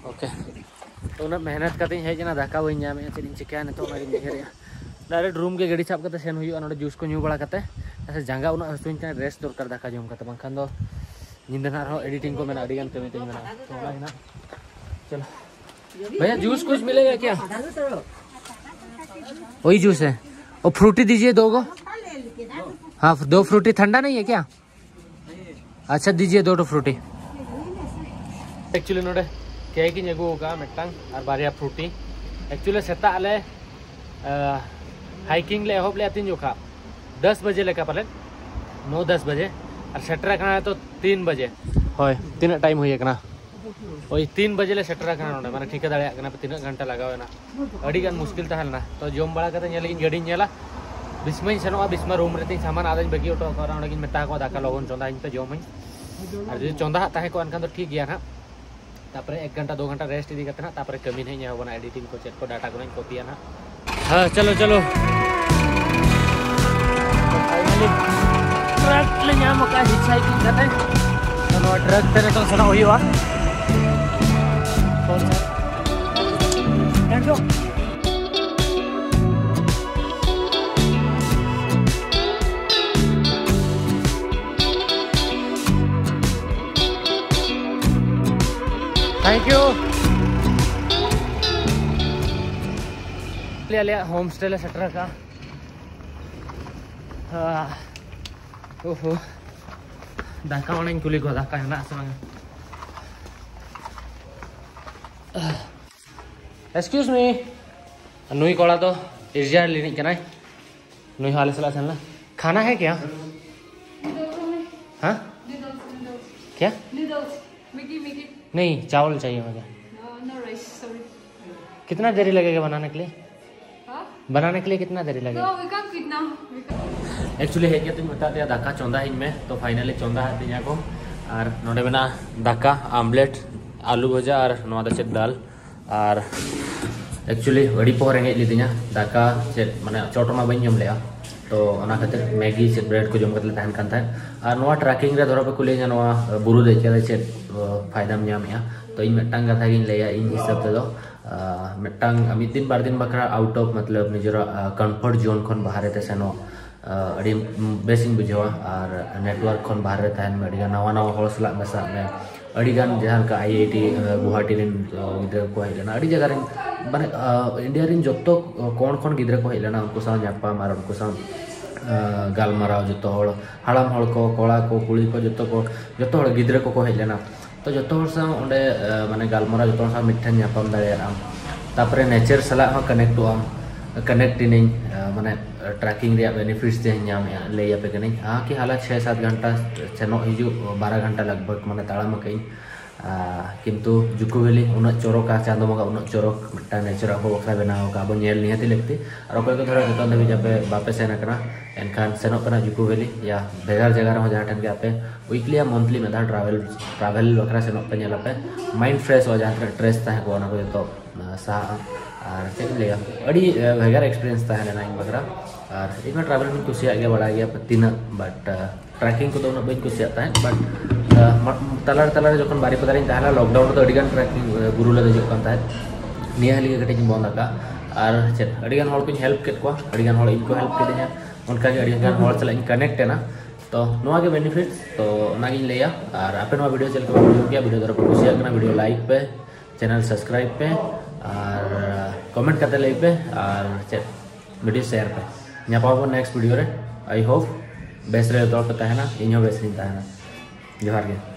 ᱳᱠᱮ᱾ ᱛᱚ, ᱩᱱᱟᱹᱜ ᱢᱮᱦᱱᱚᱛ ᱠᱟᱛᱮᱧ ᱦᱮᱡ ᱮᱱᱟ, ᱫᱟᱠᱟ ᱵᱟᱹᱧ ᱧᱟᱢᱮᱜᱼᱟ, ᱪᱮᱫ ᱤᱧ ᱪᱤᱠᱟᱹᱭᱟ ᱱᱤᱛᱚᱜ, ᱚᱱᱟᱜᱤᱧ ᱩᱭᱦᱟᱹᱨᱮᱜᱼᱟ᱾ ᱰᱟᱭᱨᱮᱠᱴ ᱨᱩᱢ ᱜᱮ ᱜᱟᱹᱰᱤ ᱥᱟᱵ ᱠᱟᱛᱮ ᱥᱮᱱ ᱦᱩᱭᱩᱜᱼᱟ, ᱱᱚᱰᱮ ᱡᱩᱥ ᱠᱚ ᱧᱩ ᱵᱟᱲᱟ ᱠᱟᱛᱮ᱾ ᱟᱪᱪᱷᱟ, ᱡᱟᱸᱜᱟ ᱩᱱᱟᱹᱜ ᱦᱟᱹᱥᱩᱧ ᱠᱟᱱᱟ, ᱨᱮᱥᱴ ᱫᱚᱨᱠᱟᱨ ᱫᱟᱠᱟ ᱡᱚᱢ ᱠᱟᱛᱮ, ᱵᱟᱝᱠᱷᱟᱱ ᱫᱚ ᱧᱤᱫᱟᱹ ᱱᱟᱜ ᱟᱨᱦᱚᱸ ᱮᱰᱤᱴᱤᱝ ᱠᱚ ᱢᱮᱱᱟᱜᱼᱟ, ᱟᱹᱰᱤ ᱜᱟᱱ ᱠᱟᱹᱢᱤ ᱛᱤᱧ ᱢᱮᱱᱟᱜᱼᱟ᱾ ᱛᱚ ᱚᱱᱟ ᱜᱮ ᱱᱟᱜ᱾ ᱪᱚᱞᱚ ᱵᱷᱟᱭᱟ, ᱡᱩᱥ ᱠᱩᱪ ᱢᱤᱞᱮᱜᱟ ᱠᱭᱟ? वही जूस है। और फ्रूटी दीजिए दो गो। हाँ, दो फ्रूटी। ठंडा नहीं है क्या? अच्छा, दीजिए दो ठो फ्रूटी। एक्चुअली ᱱᱚᱰᱮ ᱠᱮᱠ ᱤᱧ ᱟᱹᱜᱩ ᱟᱠᱟᱫᱼᱟ ᱢᱤᱫᱴᱟᱝ ᱟᱨ ᱵᱟᱨᱭᱟ ᱯᱷᱨᱩᱴᱤ᱾ ᱮᱠᱪᱩᱭᱮᱞᱤ ᱥᱮᱛᱟᱜ ᱞᱮ ᱦᱟᱭᱠᱤᱝ ᱞᱮ ᱮᱦᱚᱵ ᱞᱮᱫᱼᱟ ᱛᱤᱱ ᱡᱚᱠᱷᱟ? ᱫᱚᱥ ᱵᱟᱡᱮ ᱞᱮᱠᱟ ᱯᱟᱞᱮᱱ, ᱱᱚ ᱫᱚᱥ ᱵᱟᱡᱮ, ᱟᱨ ᱥᱮᱴᱮᱨ ᱟᱠᱟᱱᱟ ᱛᱚ ᱛᱤᱱ ᱵᱟᱡᱮ᱾ ᱦᱳᱭ, ᱛᱤᱱᱟᱹᱜ ᱴᱟᱭᱤᱢ ᱦᱩᱭ ᱟᱠᱟᱱᱟ? ᱳᱭ ᱛᱤᱱ ᱵᱟᱡᱮ ᱞᱮ ᱥᱮᱴᱮᱨ ᱟᱠᱟᱱᱟ ᱱᱚᱰᱮ, ᱢᱟᱱᱮ ᱴᱷᱤᱠᱟᱹ ᱫᱟᱲᱮᱭᱟᱜ ᱠᱟᱱᱟ ᱯᱮ ᱛᱤᱱᱟᱹᱜ ᱜᱷᱚᱱᱴᱟ ᱞᱟᱜᱟᱣ ᱮᱱᱟ᱾ ᱟᱹᱰᱤ ᱜᱟᱱ ᱢᱩᱥᱠᱤᱞ ᱛᱟᱦᱮᱸ ᱞᱮᱱᱟ᱾ ᱛᱚ ᱡᱚᱢ ᱵᱟᱲᱟ ᱠᱟᱛᱮ ᱧᱮᱞ ᱤᱧ ᱜᱟᱹᱰᱤᱧ ᱧᱮᱞᱟ, ᱵᱤᱥᱢᱟᱧ ᱥᱮᱱᱚᱜᱼᱟ, ᱵᱤᱥᱢᱟ ᱨᱩᱢ ᱨᱮᱛᱤᱧ ᱥᱟᱢᱟᱱ ᱟᱫᱚᱧ ᱵᱟᱹᱜᱤ ᱦᱚᱴᱚ ᱠᱟᱜᱼᱟ, ᱚᱸᱰᱮ ᱜᱤᱧ ᱢᱮᱛᱟ ᱠᱚᱣᱟ ᱫᱟᱠᱟ ᱞᱚᱜᱚᱱ ᱪᱚᱸᱫᱟ ᱟᱹᱧ ᱯᱮ, ᱡᱚᱢᱟᱹᱧ᱾ ᱟᱨ ᱡᱩᱫᱤ ᱪᱚᱸᱫᱟ ᱦᱟᱜ ᱛᱟᱦᱮᱸ ᱠᱚᱜᱼᱟ ᱮᱱᱠᱷᱟᱱ ᱫᱚ ᱴᱷᱤᱠ ᱜᱮᱭᱟ ᱱᱟᱦᱟᱜ᱾ ᱛᱟᱯᱚᱨᱮ ᱮᱠ ᱜᱷᱚᱱᱴᱟ ᱫᱩ ᱜᱷᱚᱱᱴᱟ ᱨᱮᱥᱴ ᱤᱫᱤ ᱠᱟᱛᱮ ᱱᱟᱦᱟᱜ ᱛᱟᱯᱚᱨᱮ ᱠᱟᱹᱢᱤ ᱱᱟᱦᱟᱜ ᱤᱧ ᱮᱦᱚᱵᱟ ᱱᱟᱦᱟᱜ, ᱮᱰᱤᱴᱤᱝ ᱠᱚ ᱪᱮᱫ ᱠᱚ ᱰᱟᱴᱟ ᱠᱚ ᱱᱟᱦᱟᱜ ᱤᱧ ᱠᱚᱯᱤᱭᱟ ᱱᱟᱦᱟᱜ᱾ ᱦᱮᱸ, ᱪᱚᱞᱚ, ᱪᱚᱞᱚ᱾ ᱯᱷᱟᱭᱱᱟᱞᱤ ᱴᱨᱟᱠ ᱞᱮ ᱧᱟᱢ ᱟᱠᱟᱫᱼᱟ ᱦᱤᱪ ᱦᱟᱭᱠᱤᱝ ᱠᱟᱛᱮ᱾ ᱛᱚ ᱱᱚᱣᱟ ᱴᱨᱟᱠ ᱛᱮ ᱱᱤᱛᱚᱝ ᱥᱮᱱᱚᱜ ᱦᱩᱭᱩᱜᱼᱟ᱾ Thank you. Thank you. ᱟᱞᱮᱭᱟᱜ ᱦᱳᱢ ᱥᱴᱮ ᱞᱮ ᱥᱮᱴᱮᱨ ᱟᱠᱟᱫᱼᱟ᱾ ᱟᱦ, ᱳᱦᱳ, ᱫᱟᱠᱟ ᱚᱱᱟᱧ ᱠᱩᱞᱤ ᱠᱚᱣᱟ, ᱫᱟᱠᱟ ᱦᱮᱱᱟᱜ ᱟᱥᱮ ᱵᱟᱝ? Excuse me. ᱱᱩᱭ ᱠᱚᱲᱟ ᱫᱚ ᱮᱥ ᱡᱮ ᱟᱨ ᱨᱤᱱᱤᱡ ᱠᱟᱱᱟᱭ᱾ ᱱᱩᱭ ᱦᱚᱸ ᱟᱞᱮ ᱥᱟᱞᱟᱜ ᱥᱮᱱ ᱞᱮᱱᱟ᱾ खाना है क्या? हाँ? क्या? नूडल्स। Maggi, Maggi. नहीं, चावल चाहिए मुझे। No, no rice, sorry. कितना देरी लगेगा बनाने के लिए? हाँ? बनाने के लिए कितना देरी लगेगा? No, we can't quit now. Actually ᱦᱮᱡ ᱠᱟᱛᱮᱧ ᱢᱮᱛᱟᱫ ᱫᱮᱭᱟ ᱫᱟᱠᱟ ᱪᱚᱸᱫᱟ ᱟᱹᱧ ᱢᱮ, ᱛᱚ ᱯᱷᱟᱭᱱᱟᱞᱤ ᱪᱚᱸᱫᱟ ᱟᱫ ᱛᱤᱧᱟ ᱠᱚ᱾ ᱟᱨ ᱱᱚᱰᱮ ᱢᱮᱱᱟᱜᱼᱟ ᱫᱟᱠᱟ, ᱟᱢᱞᱮᱴ, ᱟᱞᱩ ᱵᱷᱟᱡᱟ ᱟᱨ ᱱᱚᱣᱟ ᱫᱚ ᱪᱮᱫ ᱫᱟᱞ᱾ ᱟᱨ ᱮᱠᱪᱩᱭᱮᱞᱤ ᱟᱹᱰᱤ ᱯᱚᱦᱚᱨ ᱨᱮᱸᱜᱮᱡ ᱞᱤᱫᱤᱧᱟ, ᱫᱟᱠᱟ ᱪᱮᱫ ᱢᱟᱱᱮ ᱪᱚᱴ ᱢᱟ ᱵᱟᱹᱧ ᱡᱚᱢ ᱞᱮᱜᱼᱟ, ᱛᱚ ᱚᱱᱟ ᱠᱷᱟᱹᱛᱤᱨ ᱢᱮᱜᱤ ᱪᱮᱫ ᱵᱨᱮᱰ ᱠᱚ ᱡᱚᱢ ᱠᱟᱛᱮ ᱞᱮ ᱛᱟᱦᱮᱱ ᱠᱟᱱ ᱛᱟᱦᱮᱸᱫ᱾ ᱟᱨ ᱱᱚᱣᱟ ᱴᱨᱮᱠᱤᱝ ᱨᱮ ᱫᱷᱚᱨᱚ ᱯᱮ ᱠᱩᱞᱤᱭᱟᱹᱧᱟ ᱱᱚᱣᱟ ᱵᱩᱨᱩ ᱫᱮᱡ ᱠᱟᱛᱮ ᱪᱮᱫ ᱯᱷᱟᱭᱫᱟᱢ ᱧᱟᱢᱮᱜᱼᱟ, ᱛᱚ ᱤᱧ ᱢᱤᱫᱴᱟᱝ ᱠᱟᱛᱷᱟ ᱜᱤᱧ ᱞᱟᱹᱭᱟ ᱤᱧ ᱦᱤᱥᱟᱹᱵ ᱛᱮᱫᱚ, ᱟᱨ ᱢᱤᱫᱴᱟᱝ ᱢᱤᱫ ᱫᱤᱱ ᱵᱟᱨ ᱫᱤᱱ ᱵᱟᱠᱷᱨᱟ ᱟᱣᱩᱴ ᱚᱯᱷ ᱢᱚᱛᱞᱚᱵ ᱱᱤᱡᱮᱨᱟᱜ ᱠᱚᱢᱯᱷᱚᱨᱴ ᱡᱳᱱ ᱠᱷᱚᱱ ᱵᱟᱦᱨᱮ ᱛᱮ ᱥᱮᱱᱚᱜ ᱟᱹᱰᱤ ᱵᱮᱥᱤᱧ ᱵᱩᱡᱷᱟᱹᱣᱟ᱾ ᱟᱨ network ᱠᱷᱚᱱ ᱵᱟᱦᱨᱮ ᱨᱮ ᱛᱟᱦᱮᱱ ᱢᱮ, ᱟᱹᱰᱤᱜᱟᱱ ᱱᱟᱣᱟ ᱱᱟᱣᱟ ᱦᱚᱲ ᱥᱟᱞᱟᱜ ᱢᱮᱥᱟᱜ ᱢᱮ᱾ ᱟᱹᱰᱤᱜᱟᱱ ᱡᱟᱦᱟᱸ ᱞᱮᱠᱟ IIT ᱜᱩᱣᱟᱦᱟᱴᱤ ᱨᱮᱱ ᱜᱤᱫᱽᱨᱟᱹ ᱠᱚ ᱦᱮᱡ ᱞᱮᱱᱟ, ᱟᱹᱰᱤ ᱡᱟᱭᱜᱟ ᱨᱮᱱ, ᱢᱟᱱᱮ ᱤᱱᱰᱤᱭᱟ ᱨᱮᱱ ᱡᱚᱛᱚ ᱠᱚᱬ ᱠᱷᱚᱱ ᱜᱤᱫᱽᱨᱟᱹ ᱠᱚ ᱦᱮᱡ ᱞᱮᱱᱟ, ᱩᱱᱠᱩ ᱥᱟᱶ ᱧᱟᱯᱟᱢ ᱟᱨ ᱩᱱᱠᱩ ᱥᱟᱶ ᱜᱟᱞᱢᱟᱨᱟᱣ᱾ ᱡᱚᱛᱚ ᱦᱚᱲ, ᱦᱟᱲᱟᱢ ᱦᱚᱲ ᱠᱚ, ᱠᱚᱲᱟ ᱠᱚ, ᱠᱩᱲᱤ ᱠᱚ, ᱡᱚᱛᱚ ᱠᱚ, ᱡᱚᱛᱚ ᱦᱚᱲ ᱜᱤᱫᱽᱨᱟᱹ ᱠᱚᱠᱚ ᱦᱮᱡ ᱞᱮᱱᱟ᱾ ᱛᱚ ᱡᱚᱛᱚ ᱦᱚᱲ ᱥᱟᱶ ᱚᱸᱰᱮ ᱢᱟᱱᱮ ᱜᱟᱞᱢᱟᱨᱟᱣ, ᱡᱚᱛᱚ ᱦᱚᱲ ᱥᱟᱶ ᱢᱤᱫᱴᱷᱮᱱ ᱧᱟᱯᱟᱢ ᱫᱟᱲᱮᱭᱟᱜᱼᱟᱢ᱾ ᱛᱟᱯᱚᱨᱮ nature ᱥᱟᱞᱟᱜ ᱦᱚᱸ connectᱚᱜ ᱟᱢ᱾ Connect ᱮᱱᱟᱹᱧ᱾ ᱢᱟᱱᱮ trekking ᱨᱮᱭᱟᱜ benefits ᱡᱟᱦᱟᱸᱧ ᱧᱟᱢᱮᱜᱼᱟ, ᱞᱟᱹᱭ ᱟᱯᱮ ᱠᱟᱹᱱᱟᱹᱧ᱾ ᱦᱟᱸ ᱠᱤ ᱦᱟᱞᱟ ᱪᱷᱮ ᱥᱟᱛ ᱜᱷᱚᱱᱴᱟ ᱥᱮᱱᱚᱜ ᱦᱤᱡᱩᱜ, ᱵᱟᱨᱚ ᱜᱷᱚᱱᱴᱟ ᱞᱟᱜᱽ ᱵᱷᱟᱜᱽ ᱢᱟᱱᱮ ᱛᱟᱲᱟᱢ ᱟᱠᱟᱫᱟᱹᱧ᱾ ᱠᱤᱱᱛᱩ ᱡᱩᱠᱩ ᱵᱷᱮᱞᱤ ᱩᱱᱟᱹᱜ ᱪᱚᱨᱚᱠᱟ, ᱪᱟᱸᱫᱚ ᱵᱚᱸᱜᱟ ᱩᱱᱟᱹᱜ ᱪᱚᱨᱚᱠ ᱢᱤᱫᱴᱟᱝ nature ᱟᱵᱚ ᱵᱟᱠᱷᱨᱟ ᱵᱮᱱᱟᱣ ᱟᱠᱟᱫ, ᱟᱵᱚ ᱧᱮᱞ ᱱᱤᱦᱟᱹᱛᱤ ᱞᱟᱹᱠᱛᱤ᱾ ᱟᱨ ᱚᱠᱚᱭ ᱠᱚ ᱫᱷᱚᱨᱚ ᱱᱤᱛᱚᱜ ᱫᱷᱟᱹᱵᱤᱡ ᱟᱯᱮ ᱵᱟᱯᱮ ᱥᱮᱱ ᱟᱠᱟᱱᱟ, ᱮᱱᱠᱷᱟᱱ ᱥᱮᱱᱚᱜ ᱯᱮ ᱱᱟᱜ ᱡᱩᱠᱩ ᱵᱷᱮᱞᱤ ᱭᱟ ᱵᱷᱮᱜᱟᱨ ᱡᱟᱭᱜᱟ ᱨᱮᱦᱚᱸ ᱡᱟᱦᱟᱸ ᱴᱷᱮᱱ ᱜᱮ ᱟᱯᱮ weekly ᱭᱟ monthly ᱢᱤᱫ ᱫᱷᱟᱣ travel, travel ᱵᱟᱠᱷᱨᱟ ᱥᱮᱱᱚᱜ ᱯᱮ, ᱧᱮᱞ ᱟᱯᱮ mind fresh ᱚᱜᱼᱟ, ᱡᱟᱦᱟᱸ ᱛᱤᱱᱟᱹᱜ stress ᱛᱟᱦᱮᱸ ᱠᱚᱜᱼᱟ ᱚᱱᱟ ᱠᱚ ᱡᱚᱛᱚ ᱥᱟᱦᱟᱜᱼᱟ᱾ ᱟᱨ ᱪᱮᱫ ᱤᱧ ᱞᱟᱹᱭᱟ, ᱟᱹᱰᱤ ᱵᱷᱮᱜᱟᱨ experience ᱛᱟᱦᱮᱸ ᱞᱮᱱᱟ ᱤᱧ ᱵᱟᱠᱷᱨᱟ᱾ ᱟᱨ ᱤᱧ ᱢᱟ travel ᱢᱟᱧ ᱠᱩᱥᱤᱭᱟᱜ ᱜᱮᱭᱟ, ᱵᱟᱲᱟᱭ ᱜᱮᱭᱟ ᱯᱮ ᱛᱤᱱᱟᱹᱜ, but trekking ᱠᱚᱫᱚ ᱩᱱᱟᱹᱜ ᱵᱟᱹᱧ ᱠᱩᱥᱤᱭᱟᱜ ᱛᱟᱦᱮᱸᱫ᱾ But ᱛᱟᱞᱟ ᱨᱮ ᱛᱟᱞᱟ ᱨᱮ ᱡᱚᱠᱷᱚᱱ ᱵᱟᱨᱤᱯᱟᱫᱟ ᱨᱤᱧ ᱛᱟᱦᱮᱸ ᱞᱮᱱᱟ, lockdown ᱨᱮᱫᱚ ᱟᱹᱰᱤ ᱜᱟᱱ trekking ᱵᱩᱨᱩ ᱞᱮ ᱫᱮᱡᱚᱜ ᱠᱟᱱ ᱛᱟᱦᱮᱸᱫ᱾ ᱱᱤᱭᱟᱹ ᱦᱟᱹᱞᱤ ᱜᱮ ᱠᱟᱹᱴᱤᱡ ᱤᱧ ᱵᱚᱱᱫ ᱟᱠᱟᱫᱼᱟ᱾ ᱟᱨ ᱪᱮᱫ, ᱟᱹᱰᱤ ᱜᱟᱱ ᱦᱚᱲ ᱠᱚᱧ help ᱠᱮᱫ ᱠᱚᱣᱟ, ᱟᱹᱰᱤ ᱜᱟᱱ ᱦᱚᱲ ᱤᱧ ᱠᱚ help ᱠᱤᱫᱤᱧᱟ, ᱚᱱᱠᱟ ᱜᱮ ᱟᱹᱰᱤ ᱜᱟᱱ ᱦᱚᱲ ᱥᱟᱞᱟᱜ ᱤᱧ connect ᱮᱱᱟ᱾ ᱛᱚ ᱱᱚᱣᱟ ᱜᱮ benefits, ᱛᱚ ᱚᱱᱟᱜᱤᱧ ᱞᱟᱹᱭᱟ᱾ ᱟᱨ ᱟᱯᱮ ᱱᱚᱣᱟ video ᱪᱮᱫ ᱞᱮᱠᱟ ᱯᱮ ᱵᱩᱡᱷᱟᱹᱣ ᱠᱮᱜᱼᱟ, video ᱫᱚ ᱯᱮ ᱠᱩᱥᱤᱭᱟᱜ ᱠᱟᱱᱟ, video like ᱯᱮ, channel subscribe ᱯᱮ, ᱟᱨ comment ᱠᱟᱛᱮ ᱞᱟᱹᱭ ᱯᱮ, ᱟᱨ ᱪᱮᱫ video share ᱯᱮ᱾ ᱧᱟᱯᱟᱢ ᱟᱵᱚᱱ next video ᱨᱮ᱾ I hope ᱵᱮᱥ ᱨᱮ ᱡᱚᱛᱚ ᱦᱚᱲ ᱯᱮ ᱛᱟᱦᱮᱱᱟ, ᱤᱧ ᱦᱚᱸ ᱵᱮᱥ ᱨᱤᱧ ᱛᱟᱦᱮᱱᱟ᱾ ᱡᱚᱦᱟᱨ ᱜᱮ᱾